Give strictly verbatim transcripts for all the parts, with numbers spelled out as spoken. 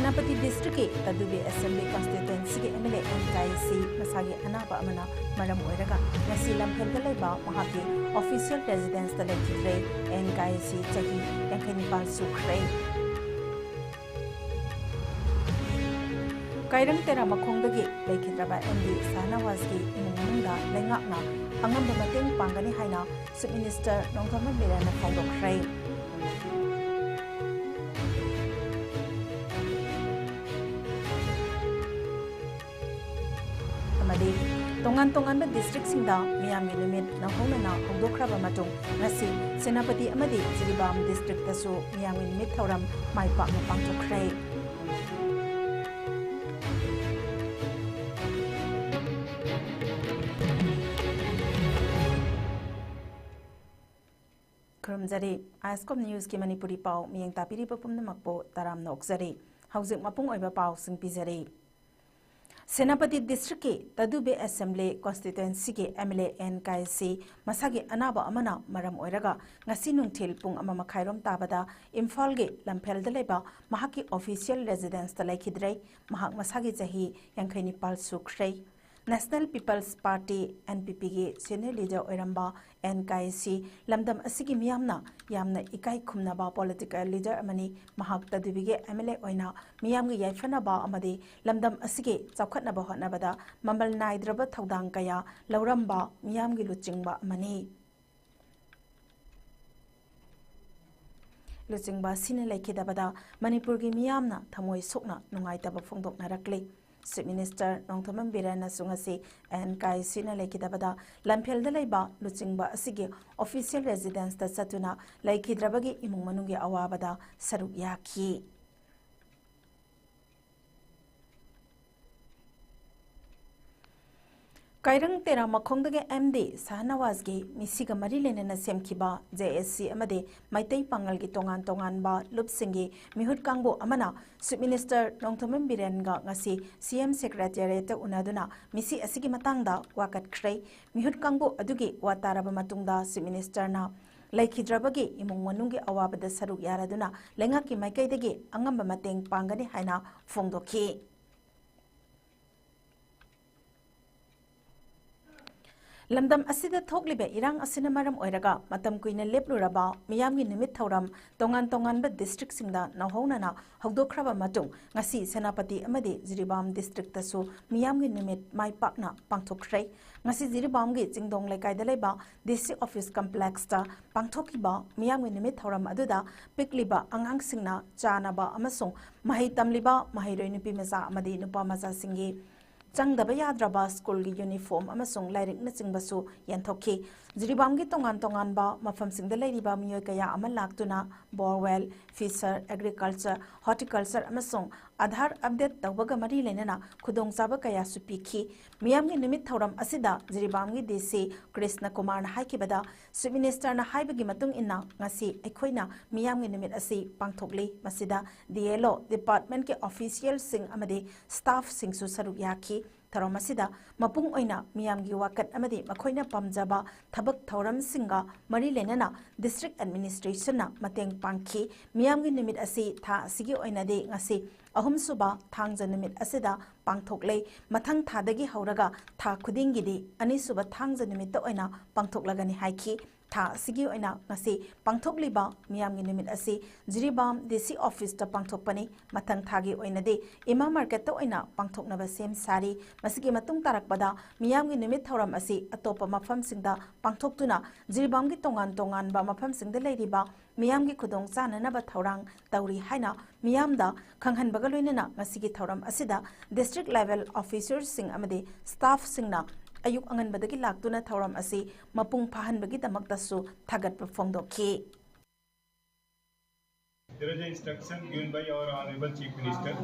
ꯁꯦꯅꯥꯄꯇꯤ ꯗꯤꯁꯇ꯭ꯔꯤꯛꯀꯤ ꯇꯗꯨꯕꯤ ꯑꯦꯁꯦꯝꯕ꯭ꯂꯤ ꯀꯟꯁꯇꯤꯇ꯭ꯋꯦꯟꯁꯤꯒꯤ M L A N Kaisii ꯃꯁꯥꯒꯤ ꯑꯅꯥꯕ ꯑꯃꯅ ꯃꯔꯝ ꯑꯣꯏꯔꯒ ꯉꯁꯤ ꯂꯝꯐꯦꯜꯗ ꯂꯩꯕ ꯃꯍꯥꯛꯀꯤ ꯑꯣꯐꯤꯁꯤꯌꯦꯜ ꯔꯦꯁꯤꯗꯦꯟꯁꯇ ꯂꯩꯈꯤꯗ꯭ꯔꯦ꯫ ꯑꯦꯟ ꯀꯥꯏꯁꯤ ꯆꯍꯤ ꯌꯥꯡꯈꯩ ꯅꯤꯄꯥꯟ ꯁꯨꯈ꯭ꯔꯦ꯫ ꯀꯥꯏꯔꯪ ꯇꯦꯔꯥ ꯃꯈꯣꯡꯗꯒꯤ ꯂꯩꯈꯤꯗ꯭ꯔꯕ ꯑꯦꯝ ꯗꯤ ꯁꯥꯍꯅꯋꯥꯖꯀꯤ ꯏꯃꯨꯡ ꯃꯅꯨꯡꯗ ꯂꯩꯉꯥꯛꯅ ꯑꯉꯝꯕ ꯃꯇꯦꯡ ꯄꯥꯡꯒꯅꯤ ꯍꯥꯏꯅ ꯆꯤꯐ ꯃꯤꯅꯤꯁꯇꯔ ꯅꯣꯡꯊꯣꯝꯕꯝ ꯕꯤꯔꯦꯟꯅ ꯐꯣꯡꯗꯣꯛꯈ꯭ꯔꯦ꯫ ꯑꯃꯗꯤ ꯇꯣꯉꯥꯟ ꯇꯣꯉꯥꯟꯕ ꯗꯤꯁꯇ꯭ꯔꯤꯛꯁꯤꯡꯗ ꯃꯤꯌꯥꯝꯒꯤ ꯅꯨꯃꯤꯠ ꯅꯧꯍꯧꯅꯅ ꯍꯧꯗꯣꯛꯈ꯭ꯔꯕ ꯃꯇꯨꯡ ꯉꯁꯤ ꯁꯦꯅꯥꯄꯇꯤ ꯑꯃꯗꯤ ꯖꯤꯔꯤꯕꯥꯝ ꯗꯤꯁꯇ꯭ꯔꯤꯛꯇꯁꯨ ꯃꯤꯌꯥꯝꯒꯤ ꯅꯨꯃꯤꯠ ꯊꯧꯔꯝ ꯃꯥꯏ ꯄꯥꯛꯅ ꯄꯥꯡꯊꯣꯛꯈ꯭ꯔꯦ꯫ ꯈꯨꯔꯨꯝꯖꯔꯤ꯫ ꯑꯥꯏꯁꯀꯣꯞ ꯅ꯭ꯌꯨꯁꯀꯤ ꯃꯅꯤꯄꯨꯔꯤ ꯄꯥꯎ ꯃꯤꯠꯌꯦꯡ ꯇꯥꯕꯤꯔꯤꯕ ꯄꯨꯝꯅꯃꯛꯄꯨ ꯇꯔꯥꯝꯅ ꯑꯣꯛꯆꯔꯤ꯫ ꯍꯧꯖꯤꯛ ꯃꯄꯨꯡ ꯑꯣꯏꯕ ꯄꯥꯎꯁꯤꯡ ꯄꯤꯖꯔꯤ꯫ ꯁꯦꯅꯥꯄꯇꯤ ꯗꯤꯁꯇ꯭ꯔꯤꯛꯀꯤ ꯇꯗꯨꯕꯦ ꯑꯦꯁꯦꯝꯕ꯭ꯂꯤ ꯀꯣꯟꯁꯇꯤꯇ꯭ꯋꯦꯟꯁꯤꯒꯤ M L A N Kaisii ꯃꯁꯥꯒꯤ ꯑꯅꯥꯕ ꯑꯃꯅ ꯃꯔꯝ ꯑꯣꯏꯔꯒ ꯉꯁꯤ ꯅꯨꯡꯊꯤꯜ ꯄꯨꯡ ꯑꯃ ꯃꯈꯥꯏꯔꯣꯝ ꯇꯥꯕꯗ ꯏꯝꯐꯥꯜꯒꯤ ꯂꯝꯐꯦꯜꯗ ꯂꯩꯕ ꯃꯍꯥꯛꯀꯤ ꯑꯣꯐꯤꯁꯤꯌꯦꯜ ꯔꯦꯁꯤꯗꯦꯟꯁꯇ ꯂꯩꯈꯤꯗ꯭ꯔꯦ꯫ ꯃꯍꯥꯛ ꯃꯁꯥꯒꯤ ꯆꯍꯤ ꯌꯥꯡꯈꯩ ꯅꯤꯄꯥꯜ ꯁꯨꯈ꯭ꯔꯦ꯫ National people's party, N P ꯄꯤꯒꯤ ꯁꯤꯅꯤꯌꯔ ꯂꯤꯗꯔ ꯑꯣꯏꯔꯝꯕ ꯑꯦꯟ ꯀꯥꯏꯁꯤ ꯂꯝꯗꯝ ꯑꯁꯤꯒꯤ ꯃꯤꯌꯥꯝꯅ ꯌꯥꯝꯅ ꯏꯀꯥꯏ ꯈꯨꯝꯅꯕ ꯄꯣꯂꯤꯇꯤꯀꯦꯜ ꯂꯤꯗꯔ ꯑꯃꯅꯤ꯫ ꯃꯍꯥꯛ ꯇꯗꯨꯕꯤꯒꯤ ꯑꯦꯝ ꯑꯦꯜ ꯑꯦ ꯑꯣꯏꯅ ꯃꯤꯌꯥꯝꯒꯤ ꯌꯥꯏꯐꯅꯕ ꯑꯃꯗꯤ ꯂꯝꯗꯝ ꯑꯁꯤꯒꯤ ꯆꯥꯎꯈꯠꯅꯕ ꯍꯣꯠꯅꯕꯗ ꯃꯃꯜ ꯅꯥꯏꯗ꯭ꯔꯕ ꯊꯧꯗꯥꯡ ꯀꯌꯥ ꯂꯧꯔꯝꯕ ꯃꯤꯌꯥꯝꯒꯤ ꯂꯨꯆꯤꯡꯕ ꯑꯃꯅꯤ꯫ ꯂꯨꯆꯤꯡꯕ ꯑꯁꯤꯅ ꯂꯩꯈꯤꯗꯕꯗ ꯃꯅꯤꯄꯨꯔꯒꯤ ꯃꯤꯌꯥꯝꯅ ꯊꯃꯣꯏ ꯁꯣꯛꯅ ꯅꯨꯡꯉꯥꯏꯇꯕ ꯐꯣꯡꯗꯣꯛꯅꯔꯛꯂꯤ꯫ ꯆꯤꯐ ꯃꯤꯅꯤꯁꯇꯔ ꯅꯣꯡꯊꯣꯝꯕꯝ ꯕꯤꯔꯦꯟꯅꯁꯨ ꯉꯁꯤ ꯑꯦꯟ ꯀꯥꯏꯁꯤꯅ ꯂꯩꯈꯤꯗꯕꯗ ꯂꯝꯐꯦꯜꯗ ꯂꯩꯕ ꯂꯨꯆꯤꯡꯕ ꯑꯁꯤꯒꯤ ꯑꯣꯐꯤꯁꯤꯌꯦꯜ ꯔꯦꯁꯤꯗꯦꯟꯁꯇ ꯆꯠꯇꯨꯅ ꯂꯩꯈꯤꯗ꯭ꯔꯕꯒꯤ ꯏꯃꯨꯡ ꯃꯅꯨꯡꯒꯤ ꯑꯋꯥꯕꯗ ꯁꯔꯨꯛ ꯌꯥꯈꯤ꯫ ꯀꯥꯏꯔꯪ ꯇꯦꯔꯥ ꯃꯈꯣꯡꯗꯒꯤ ꯑꯦꯝ ꯗꯤ ꯁꯍꯅꯋꯥꯖꯒꯤ ꯃꯤꯁꯤꯒ ꯃꯔꯤ ꯂꯩꯅꯅ ꯁꯦꯝꯈꯤꯕ ꯖꯦ ꯑꯦꯁ ꯁꯤ ꯑꯃꯗꯤ ꯃꯩꯇꯩ ꯄꯥꯉꯜꯒꯤ ꯇꯣꯉꯥꯟ ꯇꯣꯉꯥꯟꯕ ꯂꯨꯞꯁꯤꯡꯒꯤ ꯃꯤꯍꯨꯠ ꯀꯥꯡꯕꯨ ꯑꯃꯅ ꯆꯤꯐ ꯃꯤꯅꯤꯁꯇꯔ ꯅꯣꯡꯊꯣꯝꯕꯝ ꯕꯤꯔꯦꯟꯒ ꯉꯁꯤ ꯁꯤ ꯑꯦꯝ ꯁꯦꯀ꯭ꯔꯦꯇꯦꯔꯤꯌꯦꯠꯇ ꯎꯅꯗꯨꯅ ꯃꯤꯁꯤ ꯑꯁꯤꯒꯤ ꯃꯇꯥꯡꯗ ꯋꯥꯀꯠꯈ꯭ꯔꯦ꯫ ꯃꯤꯍꯨꯠ ꯀꯥꯡꯕꯨ ꯑꯗꯨꯒꯤ ꯋꯥ ꯇꯥꯔꯕ ꯃꯇꯨꯡꯗ ꯆꯤꯐ ꯃꯤꯅꯤꯁꯇꯔꯅ ꯂꯩꯈꯤꯗ꯭ꯔꯕꯒꯤ ꯏꯃꯨꯡ ꯃꯅꯨꯡꯒꯤ ꯑꯋꯥꯕꯗ ꯁꯔꯨꯛ ꯌꯥꯔꯗꯨꯅ ꯂꯩꯉꯥꯛꯀꯤ ꯃꯥꯏꯀꯩꯗꯒꯤ ꯑꯉꯝꯕ ꯃꯇꯦꯡ ꯄꯥꯡꯒꯅꯤ ꯍꯥꯏꯅ ꯐꯣꯡꯗꯣꯛꯈꯤ꯫ ꯂꯝꯗꯝ ꯑꯁꯤꯗ ꯊꯣꯛꯂꯤꯕ ꯏꯔꯥꯡ ꯑꯁꯤꯅ ꯃꯔꯝ ꯑꯣꯏꯔꯒ ꯃꯇꯝ ꯀꯨꯏꯅ ꯂꯦꯞꯂꯨꯔꯕ ꯃꯤꯌꯥꯝꯒꯤ ꯅꯨꯃꯤꯠ ꯊꯧꯔꯝ ꯇꯣꯉꯥꯟ ꯇꯣꯉꯥꯟꯕ ꯗꯤꯁꯇ꯭ꯔꯤꯛꯁꯤꯡꯗ ꯅꯧꯍꯧꯅꯅ ꯍꯧꯗꯣꯛꯈ꯭ꯔꯕ ꯃꯇꯨꯡ ꯉꯁꯤ ꯁꯦꯅꯥꯄꯇꯤ ꯑꯃꯗꯤ ꯖꯤꯔꯤꯕꯥꯝ ꯗꯤꯁꯇ꯭ꯔꯤꯛꯇꯁꯨ ꯃꯤꯌꯥꯝꯒꯤ ꯅꯨꯃꯤꯠ ꯃꯥꯏ ꯄꯥꯛꯅ ꯄꯥꯡꯊꯣꯛꯈ꯭ꯔꯦ꯫ ꯉꯁꯤ ꯖꯤꯔꯤꯕꯥꯝꯒꯤ ꯆꯤꯡꯗꯣꯡ ꯂꯩꯀꯥꯏꯗ ꯂꯩꯕ ꯗꯤ ꯁꯤ ꯑꯣꯐꯤꯁ ꯀꯝꯄ꯭ꯂꯦꯛꯁꯇ ꯄꯥꯡꯊꯣꯛꯈꯤꯕ ꯃꯤꯌꯥꯝꯒꯤ ꯅꯨꯃꯤꯠ ꯊꯧꯔꯝ ꯑꯗꯨꯗ ꯄꯤꯛꯂꯤꯕ ꯑꯉꯥꯡꯁꯤꯡꯅ ꯆꯥꯅꯕ ꯑꯃꯁꯨꯡ ꯃꯍꯩ ꯇꯝꯂꯤꯕ ꯃꯍꯩꯔꯣꯏ ꯅꯨꯄꯤ ꯃꯆꯥ ꯑꯃꯗꯤ ꯅꯨꯄꯥ ꯃꯆꯥꯁꯤꯡꯒꯤ ꯆꯪꯗꯕ ꯌꯥꯗ꯭ꯔꯕ ꯁ꯭ꯀꯨꯜꯒꯤ ꯌꯨꯅꯤꯐꯣꯔꯝ ꯑꯃꯁꯨꯡ ꯂꯥꯏꯔꯤꯛꯅꯆꯤꯡꯕꯁꯨ ꯌꯦꯟꯊꯣꯛꯈꯤ꯫ ꯖꯤꯔꯤꯕꯥꯝꯒꯤ ꯇꯣꯉꯥꯟ ꯇꯣꯉꯥꯟꯕ ꯃꯐꯝꯁꯤꯡꯗ ꯂꯩꯔꯤꯕ ꯃꯤꯑꯣꯏ ꯀꯌꯥ ꯑꯃ ꯂꯥꯛꯇꯨꯅ ꯕꯣꯔꯋꯦꯜ, ꯐꯤꯁꯔ, ꯑꯦꯒ꯭ꯔꯤꯀꯜꯆꯔ, ꯍꯣꯔꯇꯤꯀꯜꯆꯔ ꯑꯃꯁꯨꯡ ꯑꯥꯙꯥꯔ ꯑꯞꯗꯦꯠ ꯇꯧꯕꯒ ꯃꯔꯤ ꯂꯩꯅꯅ ꯈꯨꯗꯣꯡꯆꯥꯕ ꯀꯌꯥꯁꯨ ꯄꯤꯈꯤ꯫ ꯃꯤꯌꯥꯝꯒꯤ ꯅꯨꯃꯤꯠ ꯊꯧꯔꯝ ꯑꯁꯤꯗ ꯖꯤꯔꯤꯕꯥꯝꯒꯤ ꯗꯤ ꯁꯤ ꯀ꯭ꯔꯤꯁꯅ ꯀꯨꯃꯥꯔꯅ ꯍꯥꯏꯈꯤꯕꯗ, ꯆꯤꯐ ꯃꯤꯅꯤꯁꯇꯔꯅ ꯍꯥꯏꯕꯒꯤ ꯃꯇꯨꯡ ꯏꯟꯅ ꯉꯁꯤ ꯑꯩꯈꯣꯏꯅ ꯃꯤꯌꯥꯝꯒꯤ ꯅꯨꯃꯤꯠ ꯑꯁꯤ ꯄꯥꯡꯊꯣꯛꯂꯤ꯫ ꯃꯁꯤꯗ ꯗꯤ ꯑꯦꯜ ꯑꯣ, ꯗꯤꯄꯥꯔꯠꯃꯦꯟꯠꯀꯤ ꯑꯣꯐꯤꯁꯤꯌꯦꯜꯁꯤꯡ ꯑꯃꯗꯤ ꯁ꯭ꯇꯥꯐꯁꯤꯡꯁꯨ ꯁꯔꯨꯛ ꯌꯥꯈꯤ꯫ ꯊꯧꯔꯝ ꯑꯁꯤꯗ ꯃꯄꯨꯡ ꯑꯣꯏꯅ ꯃꯤꯌꯥꯝꯒꯤ ꯋꯥꯀꯠ ꯑꯃꯗꯤ ꯃꯈꯣꯏꯅ ꯄꯥꯝꯖꯕ ꯊꯕꯛ ꯊꯧꯔꯝꯁꯤꯡꯒ ꯃꯔꯤ ꯂꯩꯅꯅ ꯗꯤꯁꯇ꯭ꯔꯤꯛ ꯑꯦꯗꯃꯤꯅꯤꯁꯇ꯭ꯔꯦꯁꯟꯅ ꯃꯇꯦꯡ ꯄꯥꯡꯈꯤ꯫ ꯃꯤꯌꯥꯝꯒꯤ ꯅꯨꯃꯤꯠ ꯑꯁꯤ ꯊꯥ ꯑꯁꯤꯒꯤ ꯑꯣꯏꯅꯗꯤ ꯉꯁꯤ ꯑꯍꯨꯝꯁꯨꯕ ꯊꯥꯡꯖ ꯅꯨꯃꯤꯠ ꯑꯁꯤꯗ ꯄꯥꯡꯊꯣꯛꯂꯦ꯫ ꯃꯊꯪ ꯊꯥꯗꯒꯤ ꯍꯧꯔꯒ ꯊꯥ ꯈꯨꯗꯤꯡꯒꯤꯗꯤ ꯑꯅꯤꯁꯨꯕ ꯊꯥꯡꯖ ꯅꯨꯃꯤꯠꯇ ꯑꯣꯏꯅ ꯄꯥꯡꯊꯣꯛꯂꯒꯅꯤ ꯍꯥꯏꯈꯤ꯫ ꯊꯥ ꯑꯁꯤꯒꯤ ꯑꯣꯏꯅ ꯉꯁꯤ ꯄꯥꯡꯊꯣꯛꯂꯤꯕ ꯃꯤꯌꯥꯝꯒꯤ ꯅꯨꯃꯤꯠ ꯑꯁꯤ ꯖꯤꯔꯤꯕꯥꯝ ꯗꯤ ꯁꯤ ꯑꯣꯐꯤꯁꯇ ꯄꯥꯡꯊꯣꯛꯄꯅꯤ꯫ ꯃꯊꯪ ꯊꯥꯒꯤ ꯑꯣꯏꯅꯗꯤ ꯏꯃꯥ ꯃꯥꯔꯀꯦꯠꯇ ꯑꯣꯏꯅ ꯄꯥꯡꯊꯣꯛꯅꯕ ꯁꯦꯝ ꯁꯥꯔꯤ꯫ ꯃꯁꯤꯒꯤ ꯃꯇꯨꯡ ꯇꯥꯔꯛꯄꯗ ꯃꯤꯌꯥꯝꯒꯤ ꯅꯨꯃꯤꯠ ꯊꯧꯔꯝ ꯑꯁꯤ ꯑꯇꯣꯞꯄ ꯃꯐꯝꯁꯤꯡꯗ ꯄꯥꯡꯊꯣꯛꯇꯨꯅ ꯖꯤꯔꯤꯕꯥꯝꯒꯤ ꯇꯣꯉꯥꯟ ꯇꯣꯉꯥꯟꯕ ꯃꯐꯝꯁꯤꯡꯗ ꯂꯩꯔꯤꯕ ꯃꯤꯌꯥꯝꯒꯤ ꯈꯨꯗꯣꯡ ꯆꯥꯅꯅꯕ ꯊꯧꯔꯥꯡ ꯇꯧꯔꯤ ꯍꯥꯏꯅ ꯃꯤꯌꯥꯝꯗ ꯈꯪꯍꯟꯕꯒ ꯂꯣꯏꯅꯅ ꯉꯁꯤꯒꯤ ꯊꯧꯔꯝ ꯑꯁꯤꯗ ꯗꯤꯁꯇ꯭ꯔꯤꯛ ꯂꯦꯚꯦꯜ ꯑꯣꯐꯤꯁꯔꯁꯤꯡ ꯑꯃꯗꯤ ꯁ꯭ꯇꯥꯐꯁꯤꯡꯅ ꯑꯌꯨꯛ ꯑꯉꯟꯕꯗꯒꯤ ꯂꯥꯛꯇꯨꯅ ꯊꯧꯔꯝ ꯑꯁꯤ ꯃꯄꯨꯡ ꯐꯥꯍꯟꯕꯒꯤꯗꯃꯛꯇꯁꯨ ꯊꯥꯒꯠꯄ ꯐꯣꯡꯗꯣꯛꯈꯤ꯫ There is an instruction given by our Honorable Chief Minister.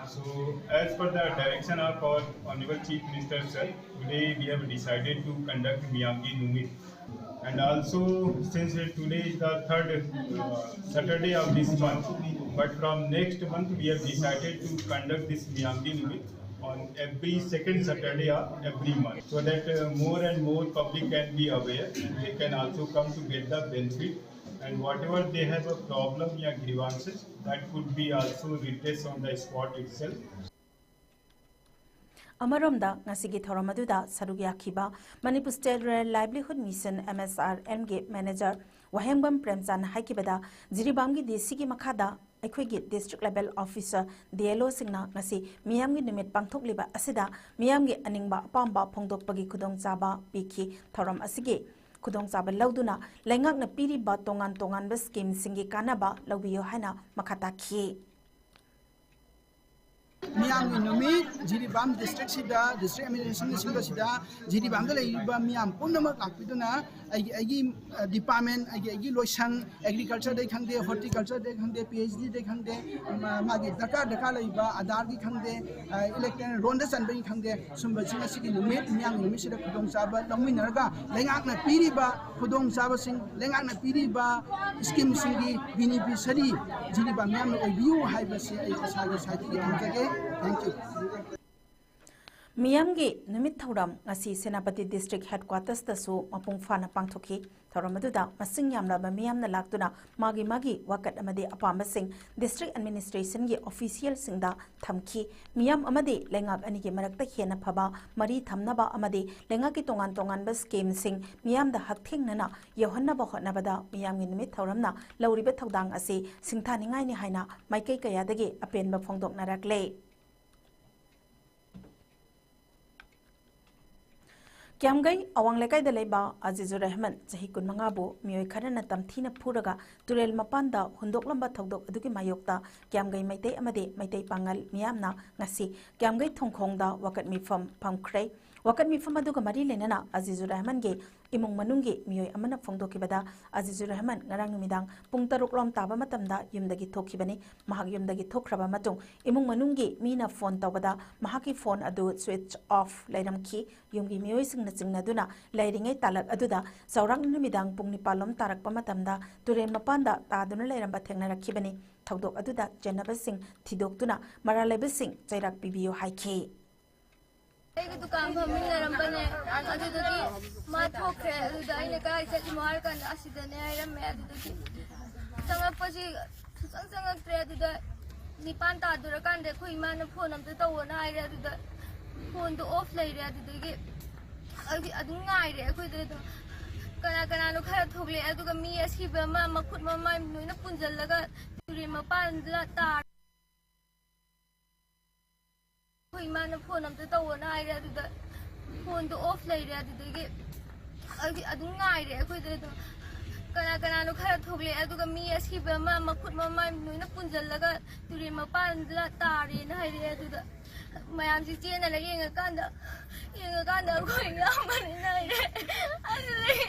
So, as per the direction of our Honorable Chief Minister, sir, today we have decided to conduct Miyamgi Numit. And also, since today is the third uh, Saturday of this month, but from next month we have decided to conduct this Miyamgi Numit on every second Saturday of every month, so that uh, more and more public can be aware. They can also come to get the benefit, and whatever they have a problem or grievances, that could be also redressed on the spot itself. ꯑꯃꯔꯣꯝꯗ, ꯉꯁꯤꯒꯤ ꯊꯧꯔꯝ ꯑꯗꯨꯗ ꯁꯔꯨꯛ ꯌꯥꯈꯤꯕ Manipur State Rural Livelihood Mission, M S R M ꯒꯤ manager ꯋꯥꯍꯦꯡꯕꯝ ꯄ꯭ꯔꯦꯝꯆꯥꯟꯅ ꯍꯥꯏꯈꯤꯕꯗ, ꯖꯤꯔꯤꯕꯥꯝꯒꯤ D C ꯒꯤ ꯃꯈꯥꯗ ꯑꯩꯈꯣꯏꯒꯤ district level officer, D L O ꯁꯤꯡꯅ ꯉꯁꯤ ꯃꯤꯌꯥꯝꯒꯤ ꯅꯨꯃꯤꯠ ꯄꯥꯡꯊꯣꯛꯂꯤꯕ ꯑꯁꯤꯗ ꯃꯤꯌꯥꯝꯒꯤ ꯑꯅꯤꯡꯕ ꯑꯄꯥꯝꯕ ꯐꯣꯡꯗꯣꯛꯄꯒꯤ ꯈꯨꯗꯣꯡꯆꯥꯕ ꯄꯤꯈꯤ꯫ ꯊꯧꯔꯝ ꯑꯁꯤꯒꯤ ꯈꯨꯗꯣꯡꯆꯥꯕ ꯂꯧꯗꯨꯅ ꯂꯩꯉꯥꯛꯅ ꯄꯤꯔꯤꯕ ꯇꯣꯉꯥꯟ ꯇꯣꯉꯥꯟꯕ scheme ꯁꯤꯡꯒꯤ ꯀꯥꯟꯅꯕ ꯂꯧꯕꯤꯌꯨ ꯍꯥꯏꯅ ꯃꯈꯥ ꯇꯥꯈꯤ꯫ ꯃꯤꯌꯥꯝꯒꯤ ꯅꯨꯃꯤꯠ ꯖꯤꯔꯤꯕꯥꯝ district ꯁꯤꯗ, district administration ꯁꯤꯡ ꯑꯁꯤꯗ ꯖꯤꯔꯤꯕꯥꯝꯗ ꯂꯩꯔꯤꯕ ꯃꯤꯌꯥꯝ ꯄꯨꯝꯅꯃꯛ ꯂꯥꯛꯄꯤꯗꯨꯅ ꯑꯩꯒꯤ, ꯑꯩꯒꯤ department, ꯑꯩꯒꯤ, ꯑꯩꯒꯤ ꯂꯣꯏꯁꯪ, agriculture ꯗꯩ ꯈꯪꯗꯦ, horticulture ꯗꯩ ꯈꯪꯗꯦ, P H D ꯗꯩ ꯈꯪꯗꯦ, ꯃꯥ-, ꯃꯥꯒꯤ ꯗꯔꯀꯥꯔ, ꯗꯔꯀꯥꯔ ꯂꯩꯕ Aadhaar ꯒꯤ ꯈꯪꯗꯦ, electoral roll ꯗ ꯆꯟꯕꯒꯤ ꯈꯪꯗꯦ, ꯁꯨꯝꯕꯁꯤꯡ ꯑꯁꯤꯒꯤ ꯅꯨꯃꯤꯠ, ꯃꯤꯌꯥꯝꯒꯤ ꯅꯨꯃꯤꯠꯁꯤꯗ ꯈꯨꯗꯣꯡꯆꯥꯕ ꯂꯧꯃꯤꯟꯅꯔꯒ ꯂꯩꯉꯥꯛꯅ ꯄꯤꯔꯤꯕ ꯈꯨꯗꯣꯡꯆꯥꯕꯁꯤꯡ, ꯂꯩꯉꯥꯛꯅ ꯄꯤꯔꯤꯕ scheme ꯁꯤꯡꯒꯤ beneficiary ꯖꯤꯔꯤꯕꯥꯝ ꯃꯤꯌꯥꯝꯅ ꯑꯣꯏꯕꯤꯌꯨ ꯍꯥꯏꯕꯁꯤ ꯑꯩ ꯏꯁꯥꯒꯤ side ꯇꯒꯤ ꯊꯝꯖꯒꯦ꯫ Thank you. ꯃꯤꯌꯥꯝꯒꯤ ꯅꯨꯃꯤꯠ ꯊꯧꯔꯝ ꯉꯁꯤ ꯁꯦꯅꯥꯄꯇꯤ district headquarters ꯇꯁꯨ ꯃꯄꯨꯡ ꯐꯥꯅ ꯄꯥꯡꯊꯣꯛꯈꯤ꯫ ꯊꯧꯔꯝ ꯑꯗꯨꯗ ꯃꯁꯤꯡ ꯌꯥꯝꯂꯕ ꯃꯤꯌꯥꯝꯅ ꯂꯥꯛꯇꯨꯅ ꯃꯥꯒꯤ ꯃꯥꯒꯤ ꯋꯥꯀꯠ ꯑꯃꯗꯤ ꯑꯄꯥꯝꯕꯁꯤꯡ district administration ꯒꯤ official ꯁꯤꯡꯗ ꯊꯝꯈꯤ꯫ ꯃꯤꯌꯥꯝ ꯑꯃꯗꯤ ꯂꯩꯉꯥꯛ ꯑꯅꯤꯒꯤ ꯃꯔꯛꯇ ꯍꯦꯟꯅ ꯐꯕ ꯃꯔꯤ ꯊꯝꯅꯕ ꯑꯃꯗꯤ ꯂꯩꯉꯥꯛꯀꯤ ꯇꯣꯉꯥꯟ ꯇꯣꯉꯥꯟꯕ scheme ꯁꯤꯡ ꯃꯤꯌꯥꯝꯗ ꯍꯛꯊꯦꯡꯅꯅ ꯌꯧꯍꯟꯅꯕ ꯍꯣꯠꯅꯕꯗ ꯃꯤꯌꯥꯝꯒꯤ ꯅꯨꯃꯤꯠ ꯊꯧꯔꯝꯅ ꯂꯧꯔꯤꯕ ꯊꯧꯗꯥꯡ ꯑꯁꯤ ꯁꯤꯡꯊꯥꯅꯤꯡꯉꯥꯏꯅꯤ ꯍꯥꯏꯅ ꯃꯥꯏꯀꯩ ꯀꯌꯥꯗꯒꯤ ꯑꯄꯦꯟꯕ ꯐꯣꯡꯗꯣꯛꯅꯔꯛꯂꯦ꯫ ꯀ꯭ꯌꯥꯝꯒꯩ ꯑꯋꯥꯡ ꯂꯩꯀꯥꯏꯗ ꯂꯩꯕ ꯑꯖꯤꯖꯨꯔ ꯔꯍꯃꯟ, ꯆꯍꯤ ꯀꯨꯟꯃꯉꯥꯕꯨ ꯃꯤꯑꯣꯏ ꯈꯔꯅ ꯇꯝꯊꯤꯅ ꯐꯨꯔꯒ ꯇꯨꯔꯦꯜ ꯃꯄꯥꯟꯗ ꯍꯨꯟꯗꯣꯛꯂꯝꯕ ꯊꯧꯗꯣꯛ ꯑꯗꯨꯒꯤ ꯃꯥꯌꯣꯛꯇ ꯀ꯭ꯌꯥꯝꯒꯩ ꯃꯩꯇꯩ ꯑꯃꯗꯤ ꯃꯩꯇꯩ ꯄꯥꯉꯜ ꯃꯤꯌꯥꯝꯅ ꯉꯁꯤ ꯀ꯭ꯌꯥꯝꯒꯩ ꯊꯣꯡꯈꯣꯡꯗ ꯋꯥꯀꯠ ꯃꯤꯐꯝ ꯐꯝꯈ꯭ꯔꯦ꯫ ꯋꯥꯀꯠ ꯃꯤꯐꯝ ꯑꯗꯨꯒ ꯃꯔꯤ ꯂꯩꯅꯅ ꯑꯖꯤꯖꯨꯔ ꯔꯍꯃꯟꯒꯤ ꯏꯃꯨꯡ ꯃꯅꯨꯡꯒꯤ ꯃꯤꯑꯣꯏ ꯑꯃꯅ ꯐꯣꯡꯗꯣꯛꯈꯤꯕꯗ, ꯑꯖꯤꯖꯨꯔ ꯔꯍꯃꯟ ꯉꯔꯥꯡ ꯅꯨꯃꯤꯗꯥꯡ ꯄꯨꯡ ꯇꯔꯨꯛ ꯂꯣꯝ ꯇꯥꯕ ꯃꯇꯝꯗ ꯌꯨꯝꯗꯒꯤ ꯊꯣꯛꯈꯤꯕꯅꯤ꯫ ꯃꯍꯥꯛ ꯌꯨꯝꯗꯒꯤ ꯊꯣꯛꯈ꯭ꯔꯕ ꯃꯇꯨꯡ ꯏꯃꯨꯡ ꯃꯅꯨꯡꯒꯤ ꯃꯤꯅ ꯐꯣꯟ ꯇꯧꯕꯗ ꯃꯍꯥꯛꯀꯤ ꯐꯣꯟ ꯑꯗꯨ ꯁ꯭ꯋꯤꯆ ꯑꯣꯐ ꯂꯩꯔꯝꯈꯤ꯫ ꯌꯨꯝꯒꯤ ꯃꯤꯑꯣꯏꯁꯤꯡꯅ ꯆꯤꯡꯅꯗꯨꯅ ꯂꯩꯔꯤꯉꯩ ꯇꯥꯂꯛ ꯑꯗꯨꯗ ꯆꯥꯎꯔꯥꯛꯅ ꯅꯨꯃꯤꯗꯥꯡ ꯄꯨꯡ ꯅꯤꯄꯥꯜ ꯂꯣꯝ ꯇꯥꯔꯛꯄ ꯃꯇꯝꯗ ꯇꯨꯔꯦꯜ ꯃꯄꯥꯟꯗ ꯇꯥꯗꯨꯅ ꯂꯩꯔꯝꯕ ꯊꯦꯡꯅꯔꯛꯈꯤꯕꯅꯤ꯫ ꯊꯧꯗꯣꯛ ꯑꯗꯨꯗ ꯆꯦꯟꯅꯕꯁꯤꯡ ꯊꯤꯗꯣꯛꯇꯨꯅ ꯃꯔꯥꯜ ꯂꯩꯕꯁꯤꯡ ꯆꯩꯔꯥꯛ ꯄꯤꯕꯤꯌꯨ ꯍꯥꯏꯈꯤ꯫ ꯑꯩꯒꯤ ꯗꯨꯀꯥꯟ ꯐꯝꯃꯤꯟꯅꯔꯝꯕꯅꯦ, ꯑꯗꯨꯗꯒꯤ ꯃꯥ ꯊꯣꯛꯈ꯭ꯔꯦ꯫ ꯑꯗꯨꯗ ꯑꯩꯅ ꯀꯥꯏ ꯆꯠꯂꯤꯅꯣ ꯍꯥꯏꯔ ꯀꯥꯟꯗ ꯑꯁꯤꯗꯅꯦ ꯍꯥꯏꯔꯝꯃꯦ꯫ ꯑꯗꯨꯗꯒꯤ ꯆꯪꯉꯛꯄꯁꯤ ꯁꯨꯡꯆꯪ ꯆꯪꯉꯛꯇ꯭ꯔꯦ꯫ ꯑꯗꯨꯗ ꯅꯤꯄꯥꯟ ꯇꯥꯗꯣꯔꯀꯥꯟꯗ ꯑꯩꯈꯣꯏ ꯏꯃꯥꯅ ꯐꯣꯟ ꯑꯝꯇ ꯇꯧꯑꯣꯅ ꯍꯥꯏꯔꯦ꯫ ꯑꯗꯨꯗ ꯐꯣꯟꯗꯣ ꯑꯣꯐ ꯂꯩꯔꯦ꯫ ꯑꯗꯨꯗꯒꯤ ꯑꯗꯨ-, ꯑꯗꯨꯝ ꯉꯥꯏꯔꯦ ꯑꯩꯈꯣꯏꯗ ꯑꯗꯨꯝ꯫ ꯀꯅꯥ ꯀꯅꯥꯅꯣ ꯈꯔ ꯊꯣꯛꯂꯛꯑꯦ꯫ ꯑꯗꯨꯒ ꯃꯤ ꯑꯁꯤꯕ ꯑꯃ ꯃꯈꯨꯠ ꯃꯃꯥꯏ ꯂꯣꯏꯅ ꯄꯨꯟꯁꯤꯜꯂꯒ ꯇꯨꯔꯦꯜ ꯃꯄꯥꯟꯗ ꯇꯥꯔꯦ꯫ ꯑꯩꯈꯣꯏ ꯏꯃꯥꯅ ꯐꯣꯟ ꯑꯝꯇ ꯇꯧꯑꯣꯅ ꯍꯥꯏꯔꯦ꯫ ꯑꯗꯨꯗ ꯐꯣꯟꯗꯣ ꯑꯣꯐ ꯂꯩꯔꯦ꯫ ꯑꯗꯨꯗꯒꯤ ꯑꯗꯨ-, ꯑꯗꯨꯝ ꯉꯥꯏꯔꯦ ꯑꯩꯈꯣꯏꯗ ꯑꯗꯨꯝ꯫ ꯀꯅꯥ ꯀꯅꯥꯅꯣ ꯈꯔ ꯊꯣꯛꯂꯛꯑꯦ꯫ ꯑꯗꯨꯒ ꯃꯤ ꯑꯁꯤꯕ ꯑꯃ ꯃꯈꯨꯠ ꯃꯃꯥꯏ ꯂꯣꯏꯅ ꯄꯨꯟꯁꯤꯜꯂꯒ ꯇꯨꯔꯦꯜ ꯃꯄꯥꯟꯗ ꯇꯥꯔꯦꯅ ꯍꯥꯏꯔꯛꯑꯦ꯫ ꯑꯗꯨꯗ ꯃꯌꯥꯝꯁꯤ ꯆꯦꯟꯅꯔ ꯌꯦꯡꯉꯀꯥꯟꯗ, ꯌꯦꯡꯉꯀꯥꯟꯗ ꯑꯩꯈꯣꯏ ꯏꯌꯥꯝꯕꯅꯤꯅ ꯍꯥꯏꯔꯦ꯫ ꯑꯗꯨꯗꯒꯤ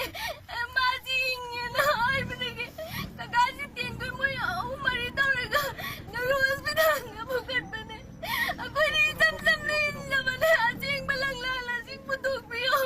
ꯃꯥꯁꯤ ꯍꯤꯡꯉꯦꯅ ꯍꯥꯏꯕꯗꯒꯤ ꯀꯀꯥꯁꯤ ꯇꯦꯟꯗꯣꯏ ꯃꯣꯏ ꯑꯍꯨꯝ ꯃꯔꯤ ꯇꯧꯔꯒ ꯅꯨꯔꯨ ꯍꯣꯁꯄꯤꯇꯥꯜꯗ ꯄꯨꯈꯠꯄꯅꯦ꯫ ꯑꯩꯈꯣꯏꯗꯤ ꯏꯆꯝ ꯆꯝꯅ ꯍꯤꯡꯅꯕꯅꯦ꯫ ꯑꯁꯦꯡꯕ ꯂꯪꯂꯥꯟ ꯑꯁꯤ ꯄꯨꯊꯣꯛꯄꯤꯌꯨ꯫